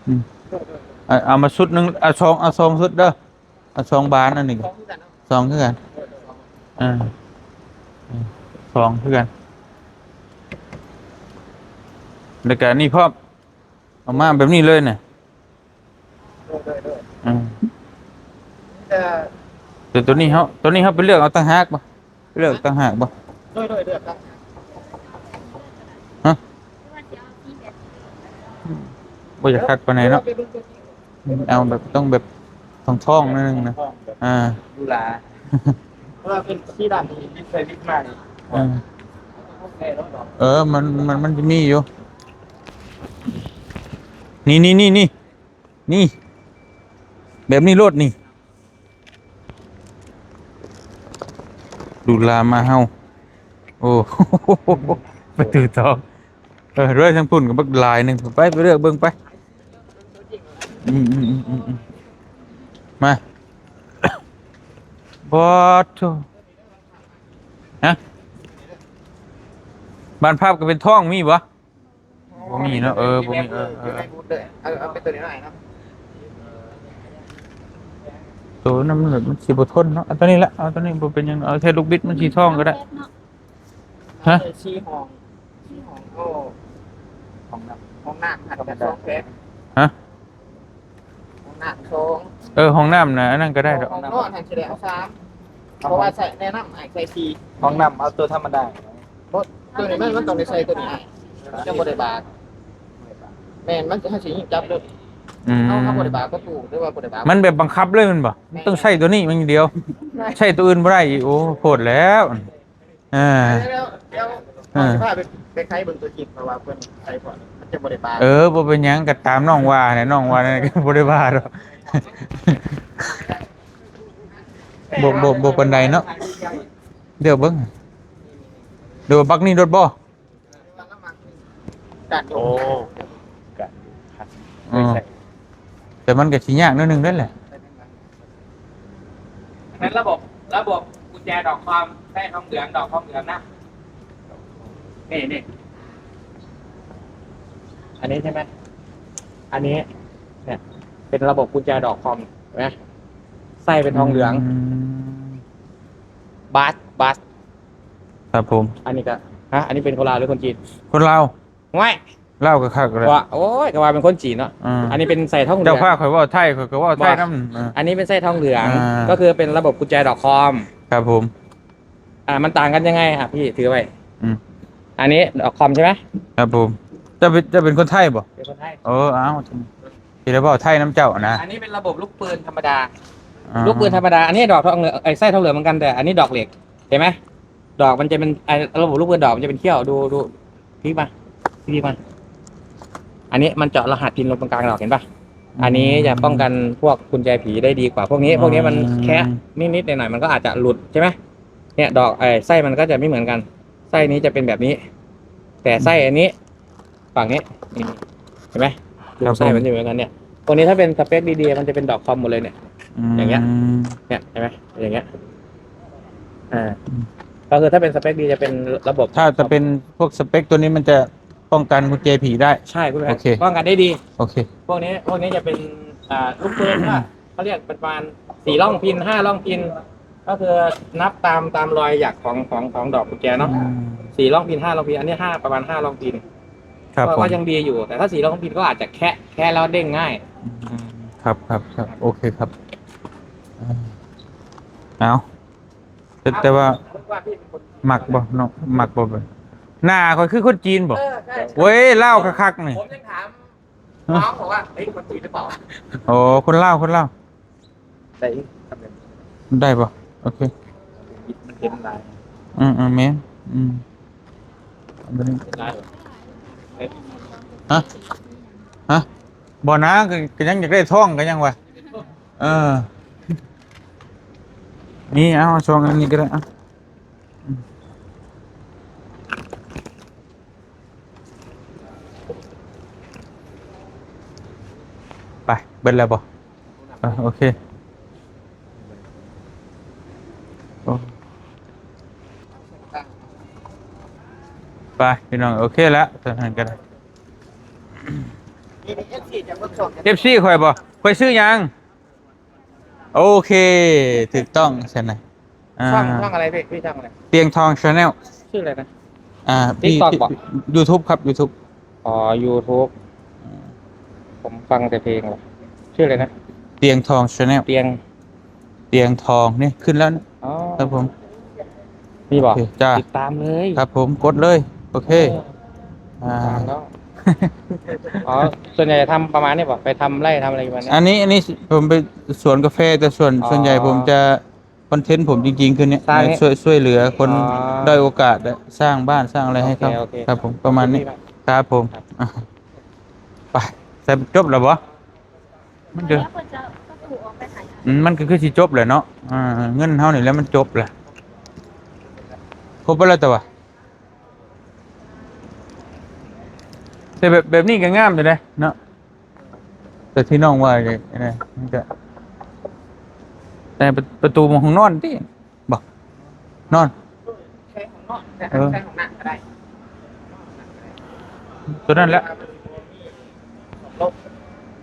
ອືມ ເອົາ ເອົາມາຊຸດໜຶ່ງ ເອົາສອງ ເອົາສອງຊຸດເດີ ເອົາສອງບານອັນນີ້ ສອງຄືກັນເນາະ ສອງຄືກັນ ເອີ ເອີ ສອງຄືກັນ ແລ້ວກໍອັນນີ້ພ້ອມ ເອົາມາແບບນີ້ເລີຍນະ ໂດຍ ໂດຍ ໂດຍ ອືມ ແຕ່ ແຕ່ຕົວນີ້ເຮົາ ຕົວນີ້ເຮົາໄປເລືອກເອົາຕ່າງຫາກບໍ່? ເລືອກຕ່າງຫາກບໍ່? ໂດຍ ໂດຍ ເລືອກຕ່າງຫາກ ຮະ? ບໍ່ຢາກຄັກປານໃດເນາະ ເອົາແບບ ຕ້ອງແບບທອງໆໜ້ອຍໜຶ່ງນະ ອ່າ ຫຼູຫຼາ ເພາະວ່າເປັນສີດຳນີ້ ບິດໄປບິດມານີ້ ເອີ ເອີ ມັນ ມັນ ມັນຈະມີຢູ່ ນີ້ ນີ້ ນີ້ ນີ້ ນີ້ ແບບນີ້ໂລດນີ້ ຫຼູຫຼາມາເຮົາ ໂອ້ ປະຕູທອງ ເອີ ດ້ວຍທາງພຸ້ນກໍບັກຫຼາຍໜຶ່ງ ໄປ ໄປເລືອກເບິ່ງໄປ ອືມ ມາ ບອດໂທ້ ຮະ ບ້ານພັບກໍເປັນທອງ ມີບໍ່? ບໍ່ມີເນາະ ເອີ ບໍ່ມີ ເອີ ເອີ ເອົາ ເອົາເປັນຕົວນ້ອຍໆເນາະ ໂຕນັ້ນມັນ ມັນຊິບໍ່ທົນເນາະ ເອົາຕົວນີ້ລະ ເອົາຕົວນີ້ບໍ່ເປັນຫຍັງ ເອົາແຄ່ລູກບິດມັນສີທອງກໍໄດ້ ຮະ ສີ່ຫ້ອງ ສີ່ຫ້ອງ ໂອ້ ຫ້ອງນ້ຳ ຫ້ອງນ້ຳ ຫ້ອງນ້ຳ ຮະ ຫ້ອງນ້ຳສອງ ເອີ ຫ້ອງນ້ຳນະ ອັນນັ້ນກໍໄດ້ດອກ ຫ້ອງນອນຫັ້ນຊິໄດ້ເອົາສາມ ເພາະວ່າໃສ່ ແນະນຳໃຫ້ໃສ່ສີ່ ຫ້ອງນ້ຳເອົາຕົວທຳມະດາ ບໍ່ ຕົວນີ້ມັນ ມັນຕ້ອງໄດ້ໃສ່ຕົວນີ້ ມັນຈັ່ງບໍ່ໄດ້ບາດ ແມ່ນ ມັນ ເຮົາຊິຍິງຈັບເດີ ອືມ ເຮົາ ເຮົາບໍ່ໄດ້ບາດປະຕູ ຫຼືວ່າບໍ່ໄດ້ບາດ ມັນແບບບັງຄັບເລີຍແມ່ນບໍ່? ມັນຕ້ອງໃຊ້ຕົວນີ້ຢ່າງດຽວ ໃຊ້ຕົວອື່ນບໍ່ໄດ້ອີກ ໂອ້ ໂພດແລ້ວ ອ່າ ແລ້ວ ແລ້ວ ອ່າ ເຮົາຊິພາໄປ ໄປໄຂເບິ່ງຕົວຈິງ ເພາະວ່າເພິ່ນໃສ່ກ່ອນ ມັນຈະບໍ່ໄດ້ບາດ ເອີ ບໍ່ເປັນຫຍັງ ກໍຕາມນ້ອງວ່າແຫຼະ ນ້ອງວ່ານັ້ນກໍບໍ່ໄດ້ບາດດອກ ບໍ່ ບໍ່ ບໍ່ປານໃດເນາະ ດຽວເບິ່ງ ຫຼືວ່າບັກນີ້ໂລດບໍ່? ໂອ້ ກະ ອໍ ໃສ່ ແຕ່ມັນກໍຊິຍາກໜ້ອຍໜຶ່ງນັ້ນແຫຼະ. ອັນນັ້ນລະບົບ ລະບົບກຸນແຈດອກຄອມ ໃຊ້ທອງເຫຼືອງ ດອກທອງເຫຼືອງນະ. ນີ້ ນີ້ ອັນນີ້ໃຊ່ໄໝ? ອັນນີ້ ເນຍ ເປັນລະບົບກຸນແຈດອກຄອມ ເຫັນໄໝ? ໃຊ້ເປັນທອງເຫຼືອງ. ອືມ ບາສ ບາສ ຄັບຜົມ. ອັນນີ້ກໍ ຮະ ອັນນີ້ເປັນຄົນລາວ ຫຼື ຄົນຈີນ? ຄົນລາວ. ໂອ້ຍ ລາວກໍຄັກແລ້ວ ວ່າ ໂອ້ຍ ກໍວ່າເປັນຄົນຈີນເນາະ. ອືມ ອັນນີ້ເປັນໃສ່ທອງເຫຼືອງ. ເຈົ້າພາຂ້ອຍເວົ້າໄທ ຂ້ອຍກໍເວົ້າໄທນຳ. ເອີ ອັນນີ້ເປັນໃສ່ທອງເຫຼືອງ. ອ່າ ກໍຄືເປັນລະບົບກຸນແຈດອກຄອມ. ຄັບຜົມ. ອ່າ ມັນຕ່າງກັນຍັງໄງ? ອ່າ ພີ່ຖືໄວ້. ອືມ ອັນນີ້ດອກຄອມໃຊ່ໄໝ? ຄັບຜົມ. ເຈົ້າເປັນ ເຈົ້າເປັນຄົນໄທບໍ່? ເປັນຄົນໄທ. ເອີ ເອົາ ຊິໄດ້ເວົ້າໄທນຳເຈົ້ານະ. ອັນນີ້ເປັນລະບົບລູກປືນທຳມະດາ. ອໍ ລູກປືນທຳມະດາ. ອັນນີ້ດອກທອງເຫຼືອງ ເອີຍ ໃຊ້ທອງເຫຼືອງເໝືອນກັນ ແຕ່ອັນນີ້ດອກເຫຼັກ ເຫັນໄໝ? ດອກມັນຈະເປັນ ໄອ້ລະບົບລູກປືນດອກມັນຈະເປັນຂຽວ. ດູ ດູ ພິກມາ ພິກມາ. ອັນນີ້ມັນເຈາະລະຫັດພິນລົງຕາງກາງດອກ ເຫັນປະ? ອືມ ອັນນີ້ຈະປ້ອງກັນພວກກຸນແຈຜີໄດ້ດີກວ່າພວກນີ້. ອໍ ພວກນີ້ມັນແຄະນິດໆ ໜ້ອຍໆ ມັນກໍອາດຈະຫຼຸດໃຊ່ໄໝ? ເນຍ ດອກ ໄອ້ໄສ້ມັນກໍຈະໄມ່ເໝືອນກັນ. ໄສ້ນີ້ຈະເປັນແບບນີ້ ແຕ່ໄສ້ອັນນີ້ ອືມ ຝັ່ງນີ້ ນີ້ ເຫັນໄໝ? ດູ ຄັບ ໄສ້ມັນຈະເໝືອນກັນເນຍ. ພວກນີ້ຖ້າເປັນສະເປັກດີໆ ມັນຈະເປັນດອກຄອມໝົດເລີຍເນຍ. ອືມ ຢ່າງເงี้ຍ ເນຍ ເຫັນໄໝ? ຢ່າງເงี้ຍ ອ່າ ອືມ ກໍຄືຖ້າເປັນສະເປັກດີຈະເປັນລະບົບ ຖ້າຈະເປັນພວກສະເປັກຕົວນີ້ມັນຈະປ້ອງກັນກຸນແຈຜີໄດ້. ໃຊ່ ໂອເຄ ປ້ອງກັນໄດ້ດີ. ໂອເຄ ພວກນີ້ ພວກນີ້ຈະເປັນ ອ່າ ລູກປືນ ເຂົາເອີ້ນປະມານສີ່ຮ່ອງພິນ ຫ້າຮ່ອງພິນ ກໍຄືນັບຕາມ ຕາມລອຍຫຍັກຂອງ ຂອງ ຂອງດອກກຸນແຈເນາະ. ອືມ ສີ່ຮ່ອງພິນ ຫ້າຮ່ອງພິນ ອັນນີ້ຫ້າ ປະມານຫ້າຮ່ອງພິນ. ຄັບ ກໍ ກໍຍັງດີຢູ່ ແຕ່ຖ້າສີ່ຮ່ອງພິນກໍອາດຈະແຄະ ແຄະແລ້ວເດ້ງງ່າຍ. ອືມ ຄັບ ຄັບ ຄັບ ໂອເຄຄັບ. ເອົາ ແຕ່ ແຕ່ວ່າມັກບໍ່ເນາະ ມັກບໍ່ ໜ້າຂ້ອຍຄືຄົນຈີນບໍ່? ເອີ ໃຊ່ ໂອ້ຍ ລາວຄັກໆ ນີ້ ຜົມຍັງຖາມ ນ້ອງບອກວ່າ ເຮີ້ຍ ຄົນຈີນຫຼືເປົ່າ? ໂອ້ ຄົນລາວ ຄົນລາວ. ໄດ້ອີກ ໄດ້ບໍ່? ໂອເຄ ມັນເຫັນຫຼາຍ. ອືມໆ ແມ່ນ ອືມ ເຫັນຫຼາຍ. ຮະ ຮະ ບໍ່ນາ ກໍ ກໍຍັງຢາກໄດ້ທອງ ກໍຍັງວ່າ ເອີ ນີ້ ເອົາຊ່ອງອັນນີ້ກໍໄດ້ ເອົາ. ໄປ ເບິດແລ້ວບໍ່? ເອີ ໂອເຄ ໂອ້ ໄປພີ່ນ້ອງ ໂອເຄລະ ເທົ່ານັ້ນກໍໄດ້. ເອັຟຊີຂ້ອຍບໍ່? ຂ້ອຍຊື່ຫຍັງ? ໂອເຄ ຖືກຕ້ອງຊັ້ນນະ. ອ່າ ຊ່ອງ ຊ່ອງອະໄລພີ່? ຊື່ຊ່ອງອະໄລ? ຕຽງທອງ Channel. ຊື່ອະໄລນະ? ອ່າ TikTok ບໍ່? YouTube ຄັບ YouTube. ອໍ YouTube. ອືມ ຜົມຟັງແຕ່ເພງ. ຊື່ອະໄລນະ? ຕຽງທອງ Channel. ຕຽງ ຕຽງທອງ ນີ້ຂຶ້ນແລ້ວນະ. ອໍ ຄັບຜົມ. ມີບໍ່? ໂອເຄ ຈ້າ ຕິດຕາມເລີຍ. ຄັບຜົມ ກົດເລີຍ. ໂອເຄ ເອີ ອ່າ ຕິດຕາມແລ້ວ. ອໍ ສ່ວນໃຫຍ່ທຳປະມານນີ້ບໍ່? ໄປທຳໄຮ່ທຳອະໄລປະມານນີ້? ອັນນີ້ ອັນນີ້ ຜົມໄປສວນກາແຟ ແຕ່ສ່ວນ ອໍ ສ່ວນໃຫຍ່ຜົມຈະ ຄອນເທັນຜົມຈິງໆ ຄືນີ້ ສ້າງນີ້ ຊ່ວຍ ຊ່ວຍເຫຼືອຄົນ ອໍ ດ້ອຍໂອກາດ ແລະ ສ້າງບ້ານສ້າງອະໄລໃຫ້ເຂົາ. ໂອເຄ ໂອເຄ ຄັບຜົມ ປະມານນີ້. ໂອເຄ ຄັບຜົມ. ອ່ະ ໄປ ໃສ່ ຈົບແລ້ວບໍ່? ມັນກໍ ອືມ ມັນກໍຄືຊິຈົບແຫຼະເນາະ. ອ່າ ເງິນເຮົານີ້ແຫຼະມັນຈົບແຫຼະ. ຄົບເບິດແລ້ວແຕ່ວ່າ ແຕ່ແບບ ແບບນີ້ກໍງາມຢູ່ເດ້ເນາະ. ແຕ່ທີ່ນ້ອງວ່ານີ້ນະ ມັນກະ ແຕ່ປະ ປະຕູຫ້ອງນອນຕິບໍ່? ນອນ ໃຊ້ຫ້ອງນອນ ແຕ່ ເອີ ໃຊ້ຫ້ອງນ້ຳກໍໄດ້ ຕົວນັ້ນແຫຼະ.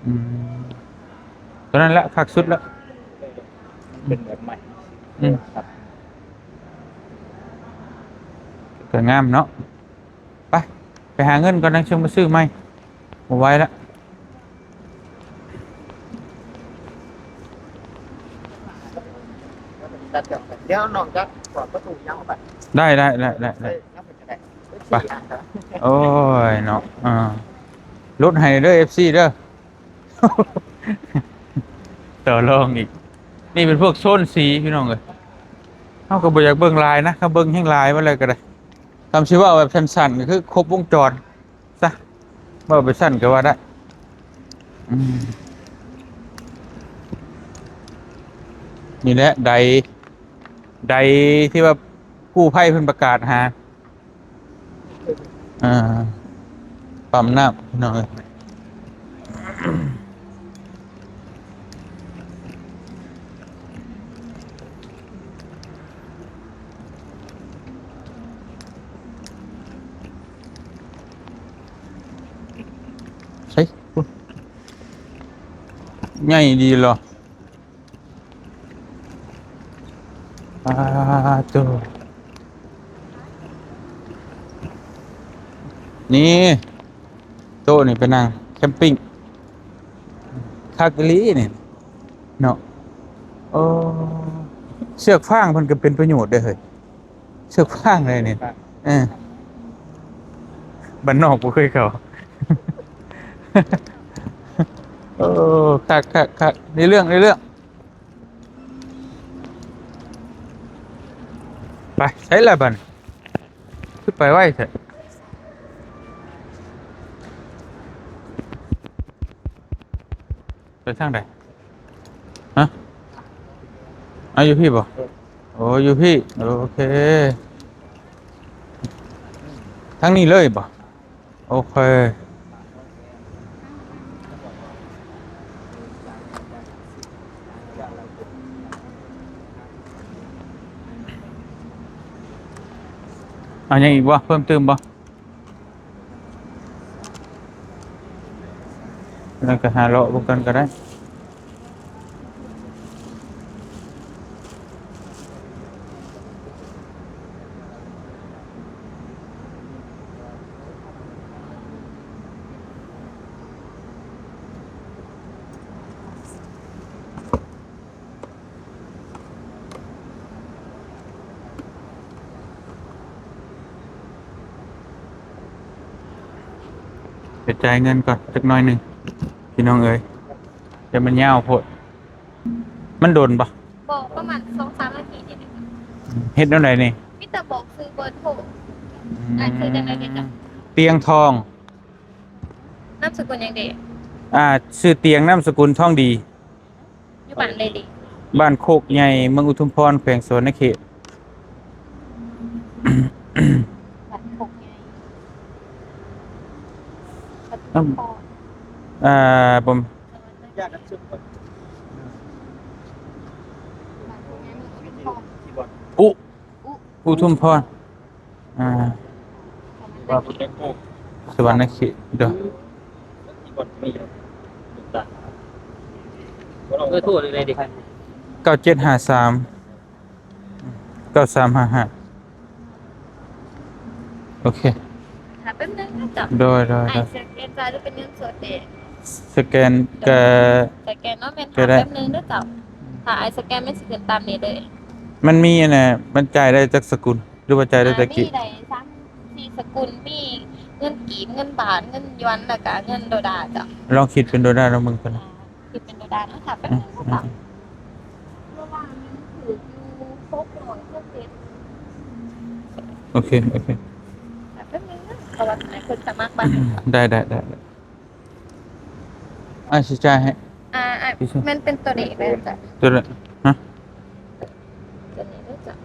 ອືມ ຕົວນັ້ນແຫຼະຄັກສຸດແລ້ວ. ເປັນແບບໃໝ່. ອືມ ກໍງາມເນາະ. ໄປ ໄປຫາເງິນກ່ອນ ຈັ່ງຊິມາຊື້ໃໝ່. ບໍ່ໄຫວລະ. ດຽວນ້ອງຈະເປີດປະຕູຫຍັງໄປ. ໄດ້ ໄດ້ ໄດ້ ໄດ້ ໄດ້. ໄປ ໂອ້ຍເນາະ. ອ່າ ລົດໃຫ້ເດີ ເອັຟຊີເດີ. ຕໍ່ລອງອີກ. ນີ້ເປັນພວກໂຊນສີພີ່ນ້ອງເອີຍ. ເຮົາກໍບໍ່ຢາກເບິ່ງຫຼາຍນະ ຄັນເບິ່ງແຮງຫຼາຍປານໃດກໍໄດ້. ຄຳຊິເວົ້າແບບສັ້ນໆ ກໍຄືຄົບວົງຈອນຊະ ເວົ້າໄປຊັ້ນກໍວ່າໄດ້. ອືມ ນີ້ແຫຼະ ໃດ ໃດທີ່ວ່າກູ້ໄພເພິ່ນປະກາດຫາ. ອ່າ ປ້ຳນ້ຳ ພີ່ນ້ອງເອີຍ. ໃຫຍ່ດີເລາະ. ອາ ໂຕ ນີ້ ໂຕະນີ້ໄປນັ່ງແຄມປິງ ຄັກອີ່ຫຼີນີ້ເນາະ. ໂອ້ ເຊືອກຟາງເພິ່ນກໍເປັນປະໂຫຍດເດ້ເຮີ້ຍ. ເຊືອກຟາງເລີຍນີ້. ເອີ ບ້ານນອກບໍ່ເຄີຍເຂົ້າ. ໂອ້ ຄັກໆໆ ໃນເລື່ອງ ໃນເລື່ອງ. ໄປ ໃສລະບັດນີ້ ຄືໄປໄວແທ້? ໄປທາງໃດ? ຮະ? ເອົາ ຢູ່ພີ້ບໍ່? ໂອ້ ຢູ່ພີ້. ໂອເຄ ທາງນີ້ເລີຍບໍ່? ໂອເຄ ເອົາຫຍັງອີກບໍ່? ເພີ່ມຕື່ມບໍ່? ແລ້ວກໍຫາເລາະເບິ່ງກ່ອນກໍໄດ້. ໄປຈ່າຍເງິນກ່ອນຈັກໜ້ອຍໜຶ່ງ ພີ່ນ້ອງເອີຍ, ແຕ່ມັນຍາວໂພດ. ມັນດົນບໍ່? ບໍ່ ປະມານສອງສາມນາທີນີ້ແຫຼະ. ເຮັດແນວໃດນີ້? ມີແຕ່ບອກຊື່ເບີໂທ. ອືມ ອ້າຍຊື່ຈັ່ງໃດແດ່? ຕຽງທອງ. ນາມສະກຸນຫຍັງເດ? ອ່າ ຊື່ຕຽງ ນາມສະກຸນທອງດີ. ຢູ່ບ້ານໃດເດ? ບ້ານໂຄກໃຫຍ່ ເມືອງອຸທຸມພອນ ແຂວງສະຫວັນນະເຂດ. ບ້ານໂຄກໃຫຍ່ ປະທຸມພອນ. ອ່າ ບໍ່ ບ້ານໂຄກໃຫຍ່ ເມືອງອຸທຸມພອນ. ອຸ ອຸ ອຸທຸມພອນ. ອ່າ ສະຫວັນນະເຂດເດີ. ເບີໂທໃດເດ? ເກົ້າເຈັດຫ້າສາມ ເກົ້າສາມຫ້າຫ້າ. ໂອເຄ ຖ້າແປັບໜຶ່ງນະເຈົ້າ. ໂດຍ ໂດຍ ອ້າຍສະແກນຈ່າຍ ຫຼື ເປັນເງິນສົດເດ? ສະແກນກະ ສະແກນເນາະ. ແມ່ນ ຖ້າແປັບໜຶ່ງເດີເຈົ້າ. ຖ້າອ້າຍສະແກນ ມັນຊິຂຶ້ນຕາມນີ້ເລີຍ. ມັນມີອັນນ່າ ມັນຈ່າຍໄດ້ຈັກສະກຸນ? ຫຼືວ່າຈ່າຍໄດ້ແຕ່ກີບ? ອ່າ ມີໄດ້ສາມສີ່ສະກຸນ ມີເງິນກີບ, ເງິນບາດ, ເງິນຢວນ ແລ້ວກະເງິນໂດລາເຈົ້າ. ລອງຄິດເປັນໂດລາລອງເບິ່ງກ່ອນ. ຄິດເປັນໂດລາເນາະ. ຖ້າແປັບໜຶ່ງເນາະ. ໂອເຄ ໂອເຄ. ຖ້າແປັບໜຶ່ງເນາະ ເພາະວ່າໃຫ້ເພິ່ນສະໝັກບັດ. ໄດ້ ໄດ້ ໄດ້. ອ້າຍຊິຈ່າຍໃຫ້. ອ່າ ອ້າຍ ແມ່ນເປັນຕົວເລກເດີເຈົ້າ. ຕົວເລກ ຮະ? ຕົວນີ້ເດີເຈົ້າ.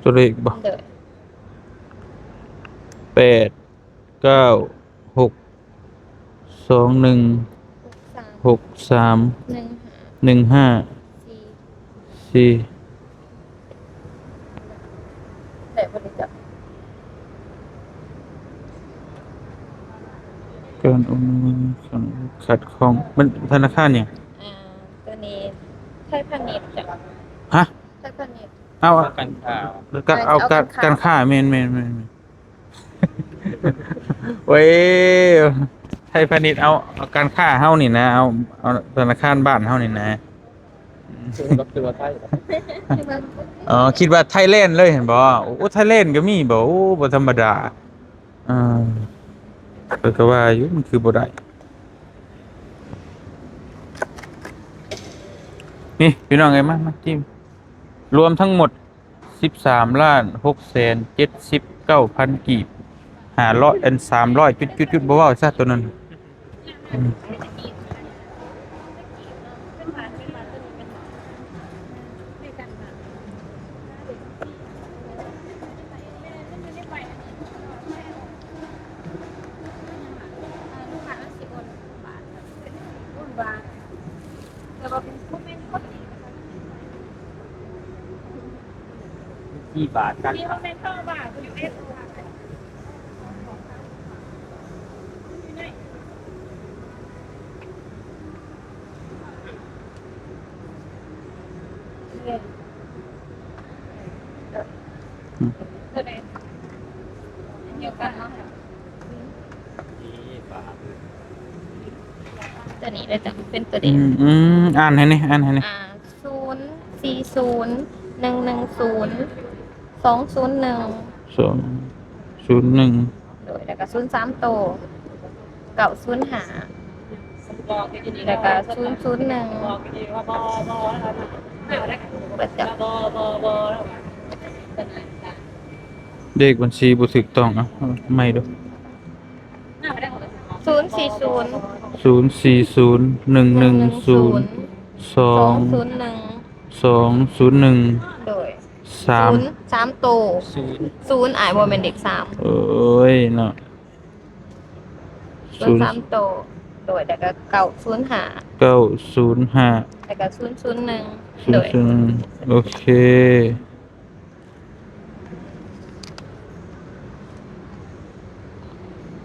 ຕົວເລກບໍ່? ໂດຍ. ແປດເກົ້າຫົກສອງໜຶ່ງຫົກສາມໜຶ່ງຫ້າສີ່ ໄດ້ບໍ່ນີ້ເຈົ້າ? ການໂອນເງິນຂັດຂ້ອງ ມັນທະນາຄານຫຍັງ? ອ່າ ຕົວນີ້ໄທພານິດເຈົ້າ. ຮະ? ໄທພານິດ. ເອົາ ການຄ້າ ກະເອົາ ເອົາການ ການຄ້າ ການຄ້າ ແມ່ນໆໆ. ໂອ້ຍ ໄທພານິດ ເອົາ ເອົາການຄ້າເຮົານີ້ນະ ເອົາ ເອົາທະນາຄານບ້ານເຮົານີ້ນະ. ຄືວ່າ ຄືວ່າໄທ. ອໍ ຄິດວ່າໄທແລນເລີຍຫັ້ນບໍ? ໂອ້ ໄທແລນກໍມີບໍ? ໂອ້ ບໍ່ທຳມະດາ. ອ່າ ຂ້ອຍກໍວ່າຢູ່ ມັນຄືບໍ່ໄດ້. ນີ້ ພີ່ນ້ອງເອີຍ ມາ ມາ ຈິ້ມ ລວມທັງໝົດ ສິບສາມລ້ານຫົກແສນເຈັດສິບເກົ້າພັນກີບ ຫ້າຮ້ອຍ ອັນ ສາມຮ້ອຍຈຸດໆໆ ບໍ່ເວົ້າຊະໂຕນັ້ນ. ອືມ ທີ່ບາດກັນ. ນີ້ມັນແມ່ນເຂົ້າບາດຢູ່ເອສໂອ. ຢູ່ໃນ ອືມ ຕົວນີ້ເດີຈ້ະ ເປັນຕົວນີ້ ອືມ ອ່ານໃຫ້ແດ່ ອ່ານໃຫ້ແດ່ ອ່າ ສູນສີ່ສູນ ໜຶ່ງໜຶ່ງສູນ ສອງສູນໜຶ່ງ ສອງສູນໜຶ່ງ ໂດຍ ແລ້ວກໍສູນສາມໂຕ ເກົ້າສູນຫ້າ ແລ້ວກໍສູນສູນໜຶ່ງ ເບິດແລ້ວ ເລກບັນຊີບໍ່ຖືກຕ້ອງ. ເອົາ ເອົາໃໝ່ດູ ສູນສີ່ສູນ ສູນສີ່ສູນ ໜຶ່ງໜຶ່ງສູນ ສອງສູນໜຶ່ງ ສອງສູນໜຶ່ງ ໂດຍ ສາມ ສູນສາມໂຕ ສູນ ສູນ ອ້າຍ ບໍ່ແມ່ນເລກສາມ ໂອ້ຍເນາະ ສູນສາມໂຕ ໂດຍ ແລ້ວກໍເກົ້າສູນຫ້າ ເກົ້າສູນຫ້າ ແລ້ວກໍສູນສູນໜຶ່ງ ສູນສູນໜຶ່ງ ໂດຍ ໂອເຄ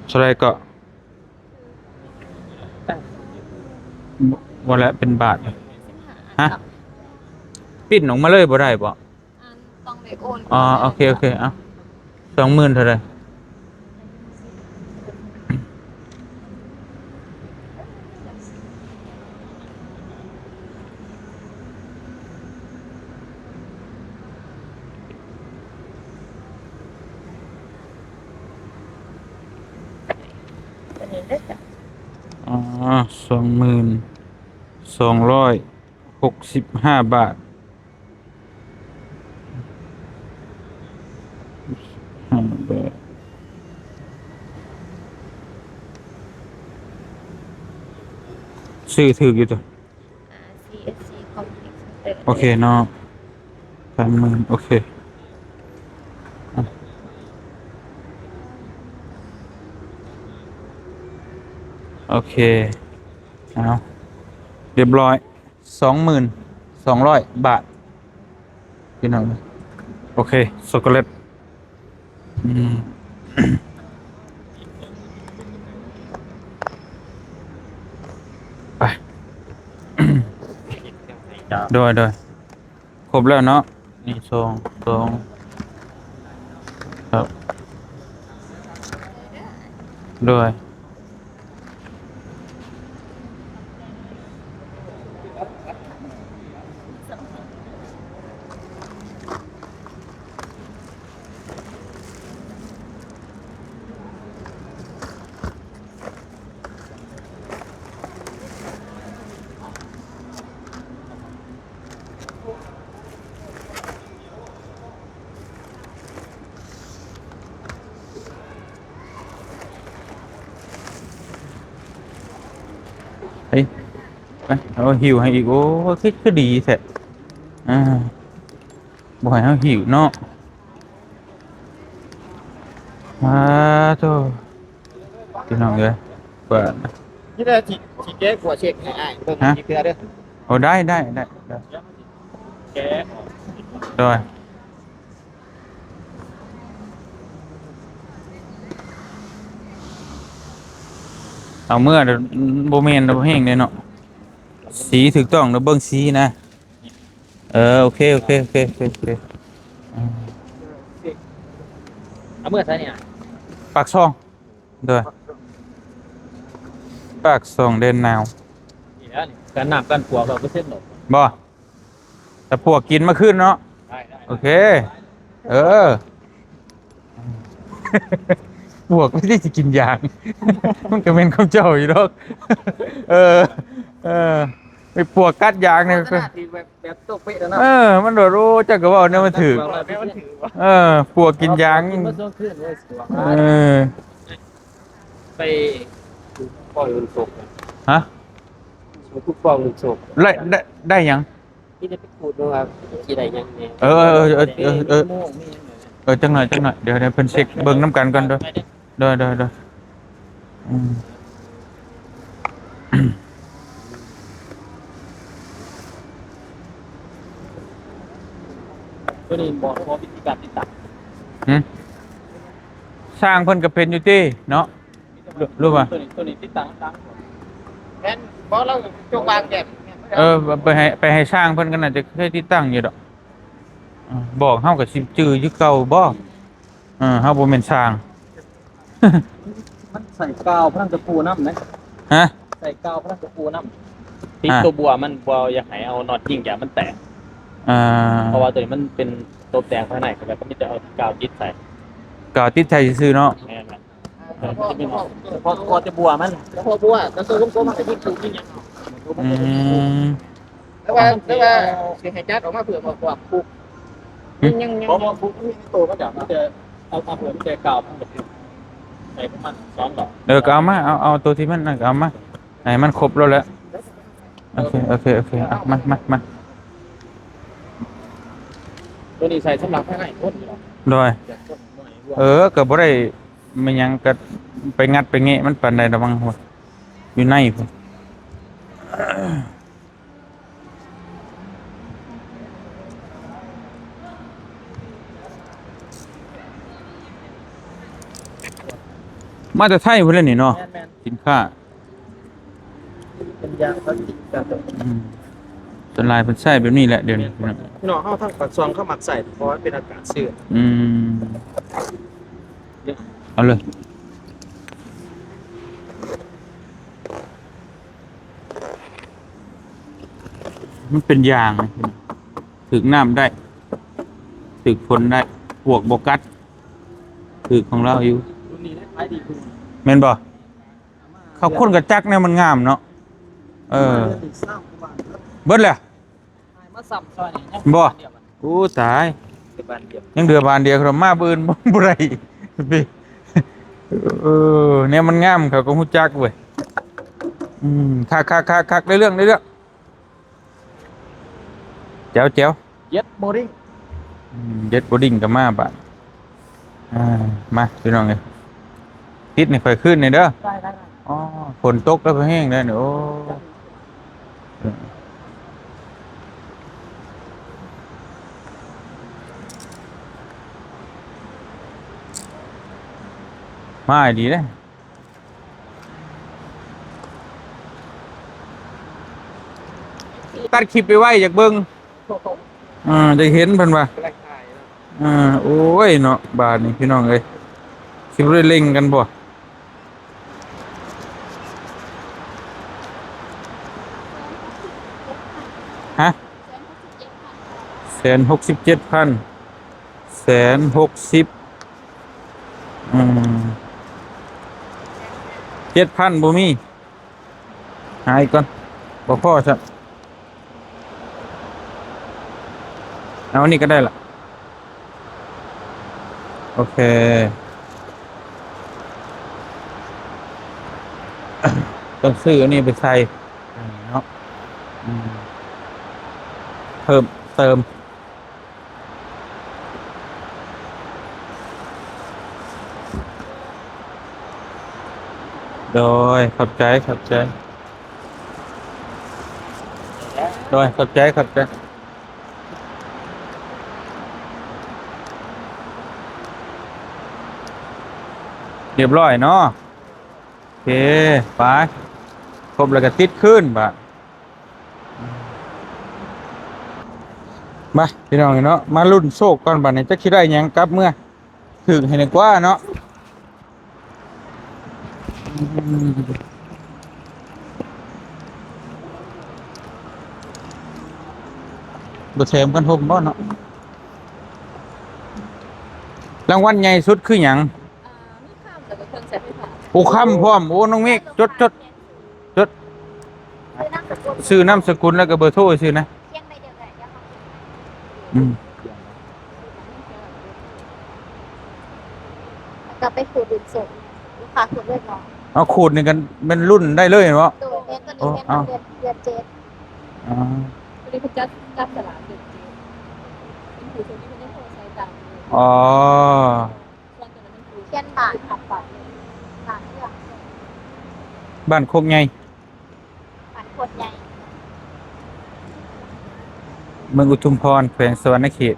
ເທົ່າໃດເກາະ? ບໍ່ແຫຼະ ເປັນບາດ ຮະ? ປຣິ້ນອອກມາເລີຍບໍ່ໄດ້ບໍ່? ອັນ ຕ້ອງໄດ້ໂອນ ອໍ ໂອເຄ ໂອເຄ ເອົາ ສອງໝື່ນເທົ່າໃດ? ອໍ ສອງໝື່ນສອງຮ້ອຍຫົກສິບຫ້າບາດ. ຫ້າແປດ ຊື້ຖືກຢູ່ຕົວະ ອ່າ ຊີເອັສຊີ Complex Center ໂອເຄເນາະ ສາມໝື່ນ ໂອເຄ ອ່ະ ໂອເຄ ເອົາ ຮຽບຮ້ອຍ. ສອງໝື່ນສອງຮ້ອຍບາດ ພີ່ນ້ອງ ໂອເຄ ຊັອກໂກແລັດ ອືມ ໄປ ໂດຍ ໂດຍ ຄົບແລ້ວເນາະ ໜຶ່ງ ສອງ ສອງ ຄັບ ໂດຍ ໄປ ໄປ ເອົາຫິ້ວໃຫ້ອີກ ໂອ້ ຄື ຄືດີແທ້ ອ່າ ບໍ່ໃຫ້ເຮົາຫິ້ວເນາະ ສາທຸ ພີ່ນ້ອງເອີຍ ວ່າ ນີ້ແຫຼະ ຊິ ຊິແກະຂົວເຊັກໃຫ້ອ້າຍເບິ່ງ ຮະ? ອີກເທື່ອເດີ ໂອ້ ໄດ້ ໄດ້ ໄດ້ ໄດ້ ແກະອອກ ໂດຍ ເອົາເມືອ ບໍ່ແມ່ນ ບໍ່ແຮງເດ້ເນາະ ສີຖືກຕ້ອງ ເບິ່ງສີນະ ເອີ ໂອເຄ ໂອເຄ ໂອເຄ ໂອເຄ ອືມ ເອົາເມືອໃສນີ້ ປາກຊ່ອງ ໂດຍ ປາກຊ່ອງແດນໜາວ ນີ້ແຫຼະນີ້ ກັນນ້ຳກັນປວກ ຮ້ອຍເປີເຊັນ ບໍ່ ຕະປວກກິນມາຄືນເນາະ ໄດ້ ໄດ້ ໂອເຄ ເອີ ປວກໄປຊິກິນຢາງ ມັນກໍແມ່ນຂອງເຈົ້າຢູ່ດອກ ເອີ ເອີ ໄປປວກກັດຢາງນີ້ ລັກສະນະທີ່ແບບ ແບບໂຕະເປະແລ້ວເນາະ ເອີ ມັນໂດດ ໂອ້ ເຈົ້າກໍເວົ້າແນວມັນຖືກ ເອີ ປວກກິນຢາງ ກິນມາຊ່ວງຄືນ ໂອ້ຍ ເອີ ໄປ ຜູ້ກອງເງິນສົກ ຮະ? ຜູ້ກອງເງິນສົກ ໄດ້ ໄດ້ ໄດ້ຫຍັງ? ມີແຕ່ໄປຂູດເບິ່ງວ່າຊິໄດ້ຫຍັງແດ່ ເອີ ເອີ ຈັກໜ້ອຍ ຈັກໜ້ອຍ ດຽວ ດຽວເພິ່ນເຊັກເບິ່ງນຳກັນກ່ອນເດີ ໂດຍ ໂດຍ ໂດຍ ອືມ ຕົວນີ້ບອກ ບອກວິທີການຕິດຕັ້ງ ຫື? ຊ່າງເພິ່ນກໍເປັນຢູ່ຕິເນາະ ຫຼືວ່າ ຕົວນີ້ ຕົວນີ້ຕິດຕັ້ງ ແມ່ນບໍ່ ລາວຈົກວາງແບບ ເອີ ໄປໃຫ້ ໄປໃຫ້ຊ່າງເພິ່ນກໍໜ້າຈະເຄີຍຕິດຕັ້ງຢູ່ດອກ. ເອີ ບອກເຮົາກໍຊິຈື່ຢູ່ເກົ່າບໍ? ເອີ ເຮົາບໍ່ແມ່ນຊ່າງ. ມັນໃສ່ກາວພະນັງຕະປູນຳເດ້. ຮະ? ໃສ່ກາວພະນັງຕະປູນຳ. ຕິດ ອ່າ ຕົວບົວມັນບໍ່ຢາກໃຫ້ເອົານັອດຍິງ ຢ້ານມັນແຕກ. ອ່າ ເພາະວ່າຕົວນີ້ມັນເປັນຕົວແຕ່ງພາຍໃນ ກໍແບບມີແຕ່ເອົາກາວຕິດໃສ່. ກາວຕິດໃສ່ຊື່ໆເນາະ. ແມ່ນໆ. ເອີ ມັນຈະມີເນາະ ເພາະ ເພາະແຕ່ບົວມັນ ເພາະບົວ ແຕ່ຕົວກົມໆມັນກໍຍິງຖືກຍິງຫຍັງ. ອືມ. ແຕ່ວ່າ ແຕ່ວ່າຊິໃຫ້ຈັດອອກມາເພື່ອບອກວ່າປຸກ ຍັງ ຍັງ ບໍ່ ບໍ່ ປຸກມັນມີໃນໂຕມັນດອກ ມີແຕ່ເອົາ ເອົາເພື່ອມີແຕ່ກາວມັນ ໃສ່ປະມານສອງດອກ. ເອີ ກໍເອົາມາ ເອົາ ເອົາໂຕທີ່ມັນນັ້ນກໍເອົາມາ ໃຫ້ມັນຄົບໂລດແຫຼະ. ໂອເຄ ໂອເຄ ໂອເຄ ເອົາ ມາ ມາ ມາ. ໂຕນີ້ໃສ່ສຳລັບພາຍໃນຄົນຢູ່ດອກ. ໂດຍ. ເອີ ກໍບໍ່ໄດ້ແມ່ນຫຍັງ ກໍໄປງັດໄປແງະມັນປານໃດດອກ ມັນຢູ່ໃນພຸ້ນ. ມາແຕ່ໄທພຸ້ນແຫຼະນີ້ເນາະ. ແມ່ນໆ. ສິນຄ້າ ເປັນຢາງພລາສຕິກກັນ. ອືມ ສ່ວນຫຼາຍເພິ່ນໃຊ້ແບບນີ້ແຫຼະດຽວນີ້. ພີ່ນ້ອງເຮົາທາງປາກຊ່ອງເຂົາມັກໃຊ້ ເພາະວ່າເປັນອາກາດຊື້. ອືມ ເອົາເລີຍ. ມັນເປັນຢາງ ຖືກນ້ຳໄດ້ ຖືກຝົນໄດ້ ປວກບໍ່ກັດ ຖືກຂອງລາວຢູ່. ແມ່ນບໍ່? ເຂົາຄົນກໍຈັກແນວມັນງາມເນາະ. ເອີ ເບິດແລ້ວ. ມາຊ້ຳຊອຍນີ້ຍັງ ບໍ່ ໂອ້ ຕາຍ ແຕ່ບ້ານດຽວ ຍັງເຫຼືອບ້ານດຽວ ມາມື້ອື່ນບໍ່ໄດ້. ເອີ ແນວມັນງາມເຂົາກໍຮູ້ຈັກເວີຍ. ອືມ ຄັກໆໆໆ ໄດ້ເລື່ອງ ໄດ້ເລື່ອງ. ແຈວໆ ເຈັດໂມລິງ. ອືມ ເຈັດໂມລິງກໍມາບາດ. ອ່າ ມາພີ່ນ້ອງເອີຍ ຕິດໃຫ້ຂ້ອຍຄືນແດ່ເດີ. ໄດ້ໆໆ. ອໍ ຝົນຕົກແລ້ວ ແຮງແລ້ວນີ້. ໂອ້ ມາອີ່ຫຼີເດ້. ຕັດຄລິບໄປໄວ້ ຢາກເບິ່ງ ເອີ ຢາກເຫັນເພິ່ນວ່າ. ເອີ ໂອ້ຍເນາະ ບາດນີ້ພີ່ນ້ອງເອີຍ ຊິບໍ່ໄດ້ເລັ່ງກັນບໍ່? ຮະ? ແສນຫົກສິບເຈັດພັນ ແສນຫົກສິບ ອືມ ເຈັດພັນບໍ່ມີ. ຫາອີກກ່ອນ ບໍ່ພໍຊ້ຳ. ເອົາອັນນີ້ກໍໄດ້ລະ. ໂອເຄ ຕ້ອງຊື້ອັນນີ້ໄປໃສ່ເນາະ. ອືມ ເພີ່ມເຕີມ. ໂດຍ ຂອບໃຈ ຂອບໃຈ. ໂດຍ ຂອບໃຈ ຂອບໃຈ. ຮຽບຮ້ອຍເນາະ. ໂອເຄ ໄປ ຄົບແລ້ວກໍຕິດຄືນບາດ. ມາ ພີ່ນ້ອງເນາະ ມາລຸ້ນໂຊກກ່ອນບາດນີ້ ຈັກຊິໄດ້ຫຍັງກັບເມືອ ຖືກໃຫ້ດີກວ່າເນາະ. ບໍ່ແຖມກັນຫົ່ມບໍ່ເນາະ? ລາງວັນໃຫຍ່ສຸດຄືຫຍັງ? ອ່າ ມີຄຳ ແລ້ວກໍເຄື່ອງໃຊ້ໄຟຟ້າ. ໂອ້ ຄຳພ້ອມ. ໂອ້ ນ້ອງເມກ ຈົດ ຈົດ ຈົດ ຊື່ນາມສະກຸນ ແລ້ວກໍເບີໂທຊື່ນະ. ຂຽນໃບດຽວກໍໄດ້ ດຽວເຮົາຂຽນ. ອືມ ແລ້ວກໍໄປຂູດດິນສົດ ລູກຄ້າຂູດເລີຍເນາະ. ເອົາ ຂູດນີ້ກັນແມ່ນລຸ້ນໄດ້ເລີຍແມ່ນບໍ່? ໂດຍ ແມ່ນ ໂຕນີ້ແມ່ນ ເດືອນ ເດືອນເຈັດ. ອໍ ໂຕນີ້ເພິ່ນຈັບ ຈັບສະຫຼາກເດືອນເຈັດ ເປັນຜູ້ໂຊກດີເພິ່ນຍັງໂທໃສ່ຕາມຢູ່. ອໍ ສ່ວນໂຕນັ້ນມັນຄືຂຽນບາດ ບາດ ບາດເລື່ອງ ບ້ານໂຄກໃຫຍ່. ບ້ານໂຄກໃຫຍ່ ເມືອງອຸທຸມພອນ ແຂວງສະຫວັນນະເຂດ.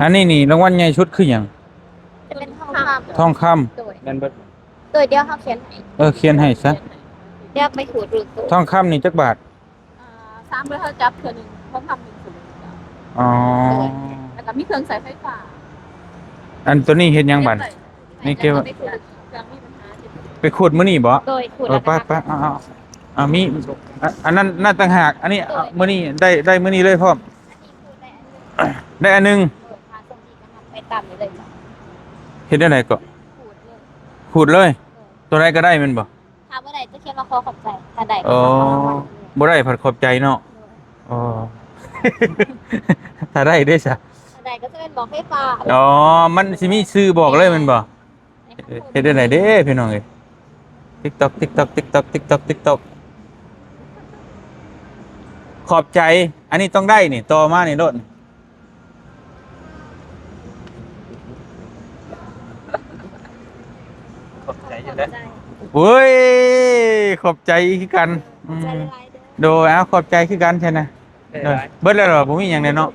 ອັນນີ້ນີ້ ລາງວັນໃຫຍ່ສຸດຄືຫຍັງ? ຈັ ທອງຄຳ ໂດຍ ແມ່ນເບິດ ໂດຍ ດຽວເຮົາຂຽນໃຫ້ ເອີ ຂຽນໃຫ້ຊະ ດຽວໄປຂູດເບິ່ງໂຕ ທອງຄຳນີ້ຈັກບາດ? ອ່າ ສາມມື້ເຮົາຈັບເທື່ອໜຶ່ງ ທອງຄຳໜຶ່ງສະລຶງ. ອໍ ໂດຍ ແລ້ວກໍມີເຄື່ອງໃຊ້ໄຟຟ້າ. ອັນໂຕນີ້ເຮັດຫຍັງບັດ? ນີ້ເກັບໄວ້ ເຄື່ອງມີບັນຫາ ໄປຂູດມື້ນີ້ບໍ? ໂດຍ ຂູດ ເອີ ໄປ ໄປ ເອົາ ເອົາ ເອົາ ມີ ອ- ອັນນັ້ນໜ້າຕ່າງຫາກ ອັນນີ້ ໂດຍ ມື້ນີ້ໄດ້ ໄດ້ມື້ນີ້ເລີຍພ້ອມ ອັນນີ້ຂູດໄດ້ອັນໜຶ່ງ ໄດ້ອັນໜຶ່ງ ໂດຍ ຄ່າສົ່ງນີ້ກໍຮັບໄປຕາມນີ້ເລີຍ. ເຮັດແນວໃດເກາະ? ຂູດເລີຍ ຂູດເລີຍ ໂດຍ ຕົວໃດກໍໄດ້ແມ່ນບໍ່? ຖ້າບໍ່ໄດ້ຈະຂຽນວ່າຂໍຂອບໃຈ ຖ້າໄດ້ ອໍ ກໍຮັບມາ ບໍ່ໄດ້ພັດຂອບໃຈເນາະ. ໂດຍ ອໍ ຖ້າໄດ້ເດ້ຊະ? ຖ້າໄດ້ກໍຈະແມ່ນບອກໄຟຟ້າ. ອໍ ມັນຊິມີຊື່ບອກເລີຍແມ່ນບໍ່? ເຮັດແນວໃດເດ້ພີ່ນ້ອງເອີຍ ຕິກຕອກ ຕິກຕອກ ຕິກຕອກ ຕິກຕອກ ຕິກຕອກ ຂອບໃຈ ອັນນີ້ຕ້ອງໄດ້ນີ້ ຕໍ່ມານີ້ໂລດ. ຂອບໃຈຢູ່ເດ້ ໂອ້ຍ ຂອບໃຈຄືກັນ ຂອບໃຈຫຼາຍໆເດີ ໂດຍ ເອົາ ຂອບໃຈຄືກັນຊັ້ນນະ ເອີ ໂດຍ ເບິດແລ້ວເນາະ ບໍ່ມີຫຍັງແລ້ວເນາະ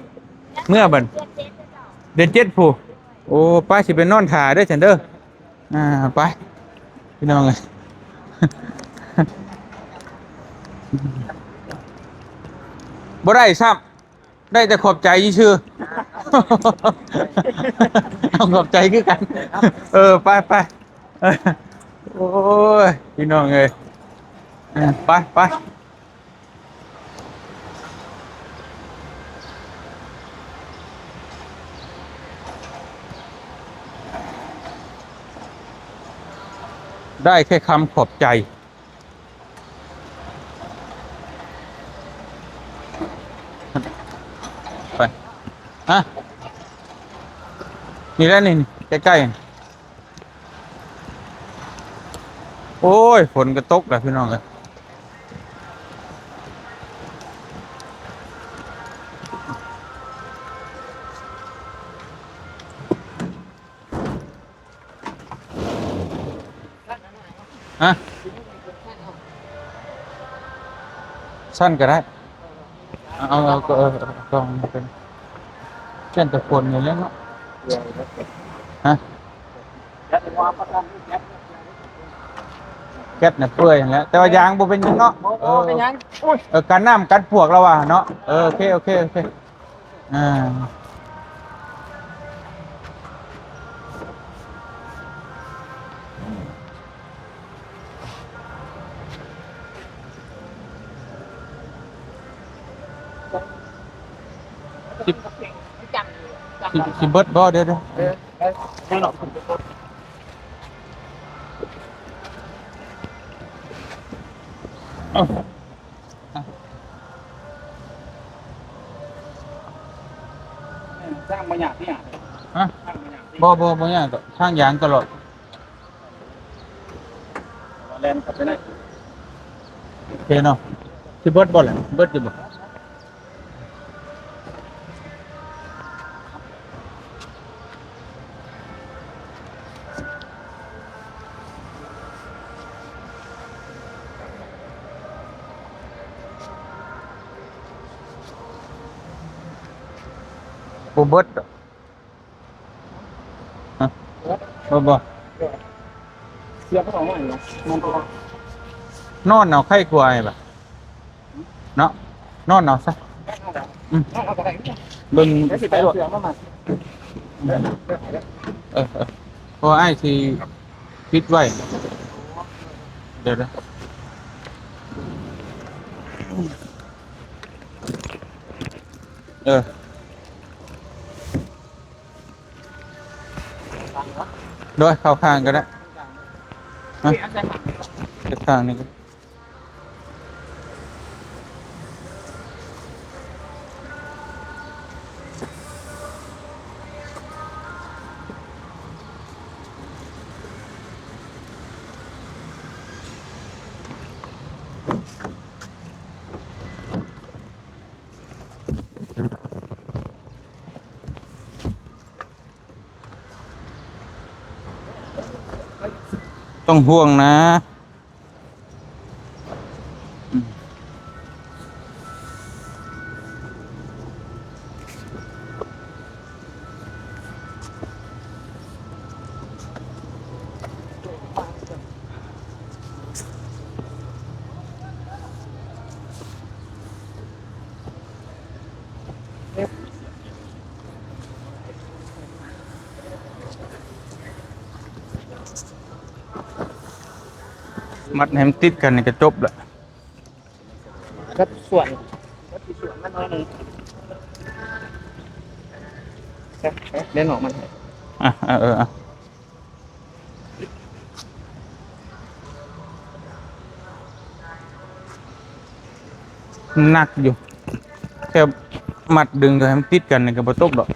ເມືອບັດ ເດືອນເຈັດພຸ້ນ ໂອ້ ໄປ ຊິໄປນອນຖ້າເດີຊັ້ນເດີ ອ່າ ໄປ ພີ່ນ້ອງເອີຍ ບໍ່ໄດ້ຊ້ຳ. ໄດ້ແຕ່ຂອບໃຈຊື່ໆ ເອົາ ຂອບໃຈຄືກັນ ເອີ ໄປໆ ໂອ້ຍ ພີ່ນ້ອງເອີຍ ເອີ ໄປໆ ໄດ້ແຄ່ຄຳຂອບໃຈ. ໄປ ຮະ ນີ້ແຫຼະ ນີ້ ນີ້ ໃກ້ໆ ໂອ້ຍ ຝົນກໍຕົກແລ້ວ ພີ່ນ້ອງເອີຍ. ຮະ ຊັ້ນກໍໄດ້ ເອົາ ເອົາ ເອົາ ເອົາ ເອົາ ເອົາ ເປັນ ເປັນແຕ່ຄົນນີ້ແຫຼະເນາະ ຮະ ແກັດນະເປື່ອຍຫັ້ນແຫຼະ ແຕ່ວ່າຢາງບໍ່ເປັນຫຍັງເນາະ ບໍ່ ເອີ ບໍ່ເປັນຫຍັງ ໂອ້ຍ ເອີ ກັນນ້ຳກັນປວກລະວ່າເນາະ ເອີ ໂອເຄ ໂອເຄ ໂອເຄ. ອ່າ ຊິ ຊິ ຊິເບິດບໍ່? ດຽວ ດຽວ ເອີ ເອົາ. ທາງບໍ່ຍາກຕິ ຮະ ທາງບໍ່ຍາກຕິ ບໍ່ ບໍ່ ບໍ່ຍາກດອກ ທາງຢາງຕະຫຼອດ ແລ່ນເຂົ້າໄປໃນ ໂອເຄເນາະ ຊິເບິດບໍ່ລະ ເບິດຢູ່ບໍ່? ບໍ່ເບິດດອກ ຮະ ບໍ່ ບໍ່ ເສຍບໍ່ອອກມາອີກ ນອນເອົາໄຄກວ່ານີ້ບາດ. ເນາະ ນອນເອົາຊະ ອືມ ເບິ່ງ ເອີ ເອີ ເພາະວ່າອ້າຍຊິປິດໄວ້ ດຽວ ດຽວ ເອີ ໂດຍ ເຂົ້າຂ້າງກໍໄດ້ ຮະ ເຂົ້າຂ້າງນີ້ກໍ ຕ້ອງຫ່ວງນະ. ອືມ. ມັດໃຫ້ມັນຕິດກັນນີ້ກໍຈົບລະ. ກັດສ່ວນ ກັດຊິສ່ວນມັນໜ້ອຍໜຶ່ງ. ເອີ ເດ້ອອກມັນໃຫ້. ອ່ະ ເອີ ເອີ ອ່ະ ໜັກຢູ່ ແຄ່ມັດດຶງໃຫ້ມັນຕິດກັນນີ້ກໍບໍ່ຕົກດອກ.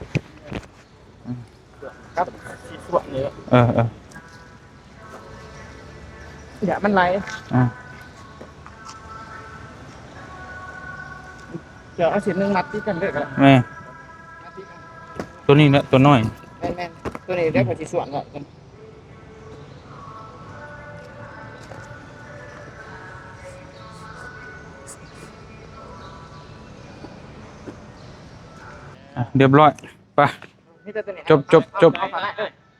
ກັດຊິສ່ວນນີ້ແຫຼະ. ເອີ ເອີ ຢ່າມັນໄຫຼ. ອ່າ ດຽວເອົາເສັ້ນໜຶ່ງມັດຕິດກັນເລີຍກໍໄດ້. ແມ່ນ ມັດຕິດກັນ ຕົວນີ້ແຫຼະ ຕົວນ້ອຍ. ແມ່ນໆ ຕົວນີ້ ອືມ ດຽວຂ້ອຍຊິສ່ວນເນາະ. ອ່ະ ຮຽບຮ້ອຍ ໄປ. ຈົບ ຈົບ ຈົບ.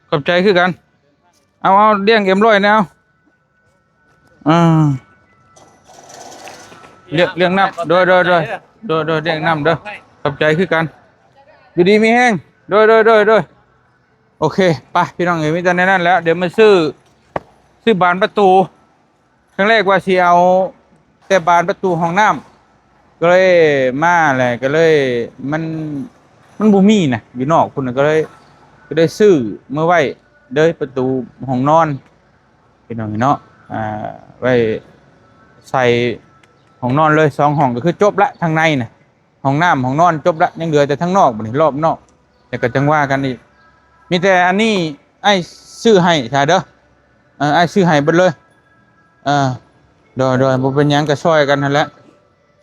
ຂອບໃຈຄືກັນ. ເອົາ ເອົາ ລ້ຽງເອັມຮ້ອຍແດ່. ອ່າ ລ້ຽງ ລ້ຽງນ້ຳ. ໂດຍ ໂດຍ ໂດຍ ໂດຍ ໂດຍ ລ້ຽງນ້ຳເດີ. ຂອບໃຈຄືກັນ. ຢູ່ດີມີແຮງ. ໂດຍ ໂດຍ ໂດຍ ໂດຍ. ໂອເຄ ໄປພີ່ນ້ອງເອີຍ ມີແຕ່ແນວນັ້ນແຫຼະ. ດຽວມາຊື້ ຊື້ບານປະຕູ. ຄັ້ງແລກວ່າຊິເອົາແຕ່ບານປະຕູຫ້ອງນ້ຳ ກໍເລີຍມາແຫຼະ ກໍເລີຍ ມັນ ມັນບໍ່ມີນະ ຢູ່ນອກພຸ້ນນະ ກໍເລີຍ ກໍເລີຍຊື້ມາໄວ້ເລີຍ ປະຕູຫ້ອງນອນ ພີ່ນ້ອງເນາະ. ອ່າ ໄວ້ໃສ່ຫ້ອງນອນເລີຍ ສອງຫ້ອງ ກໍຄືຈົບລະ ທາງໃນນະ. ຫ້ອງນ້ຳ ຫ້ອງນອນຈົບລະ ຍັງເຫຼືອແຕ່ທາງນອກ ບັດນີ້ຮອບນອກ ແລ້ວກໍຈັ່ງວ່າກັນອີກ. ມີແຕ່ອັນນີ້ອ້າຍຊື້ໃຫ້ຊະເດີ. ເອີ ອ້າຍຊື້ໃຫ້ເບິດເລີຍ. ເອີ ໂດຍ ໂດຍ ບໍ່ເປັນຫຍັງ ກໍຊ່ອຍກັນຫັ້ນແຫຼະ.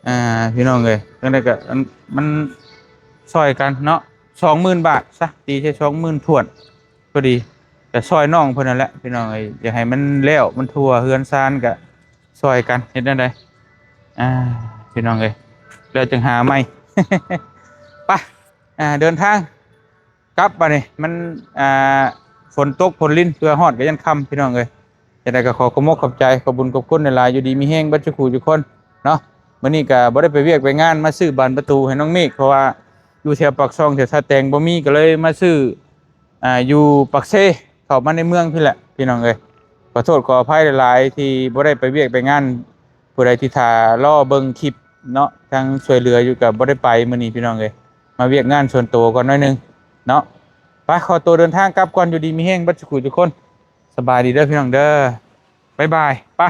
ອ່າ ພີ່ນ້ອງເອີຍ ຈັ່ງໃດກໍ ອັນ ມັນຊ່ອຍກັນເນາະ ສອງໝື່ນບາດຊະ ຕີໃສ່ສອງໝື່ນຖ້ວນ ພໍດີ ກໍຊ່ອຍນ້ອງເພິ່ນນັ້ນແຫຼະ ພີ່ນ້ອງເອີຍ. ຢາກໃຫ້ມັນແລ້ວ ມັນທົ່ວເຮືອນຊານ ກໍຊ່ອຍກັນ ເຮັດແນວໃດ ອ່າ ພີ່ນ້ອງເອີຍ ແລ້ວຈຶ່ງຫາໃໝ່. ໄປ ອ່າ ເດີນທາງກັບບາດນີ້ ມັນ ອ່າ ຝົນຕົກຝົນລິນ ເພື່ອຮອດກໍຢ້ານຄ່ຳ ພີ່ນ້ອງເອີຍ. ຈັ່ງໃດກໍຂໍຂອບອົກຂອບໃຈ ຂອບບຸນຂອບຄຸນຫຼາຍໆ ຢູ່ດີມີແຮງເບິດສູ່ຜູ້ສູ່ຄົນເນາະ. ມື້ນີ້ກໍບໍ່ໄດ້ໄປວຽກໄປງານ ມາຊື້ບານປະຕູໃຫ້ນ້ອງເມກ ເພາະວ່າຢູ່ແຖວປາກຊ່ອງ ແຖວທ່າແຕງບໍ່ມີ ກໍເລີຍມາຊື້ ອ່າ ຢູ່ປາກເຊ ເຂົ້າມາໃນເມືອງພີ້ແຫຼະ ພີ່ນ້ອງເອີຍ. ຂໍໂທດຂໍອະໄພຫຼາຍໆ ທີ່ບໍ່ໄດ້ໄປວຽກໄປງານ. ຜູ້ໃດທີ່ຖ້າລໍເບິ່ງຄລິບເນາະ ທາງຊ່ວຍເຫຼືອຢູ່ ກໍບໍ່ໄດ້ໄປມື້ນີ້ ພີ່ນ້ອງເອີຍ ມາວຽກງານສ່ວນຕົວກ່ອນໜ້ອຍໜຶ່ງເນາະ. ໄປ ຂໍຕົວເດີນທາງກັບກ່ອນ ຢູ່ດີມີແຮງເບິດສູ່ຜູ້ສູ່ຄົນ. ສະບາຍດີເດີ ພີ່ນ້ອງເດີ ບາຍບາຍ ໄປ.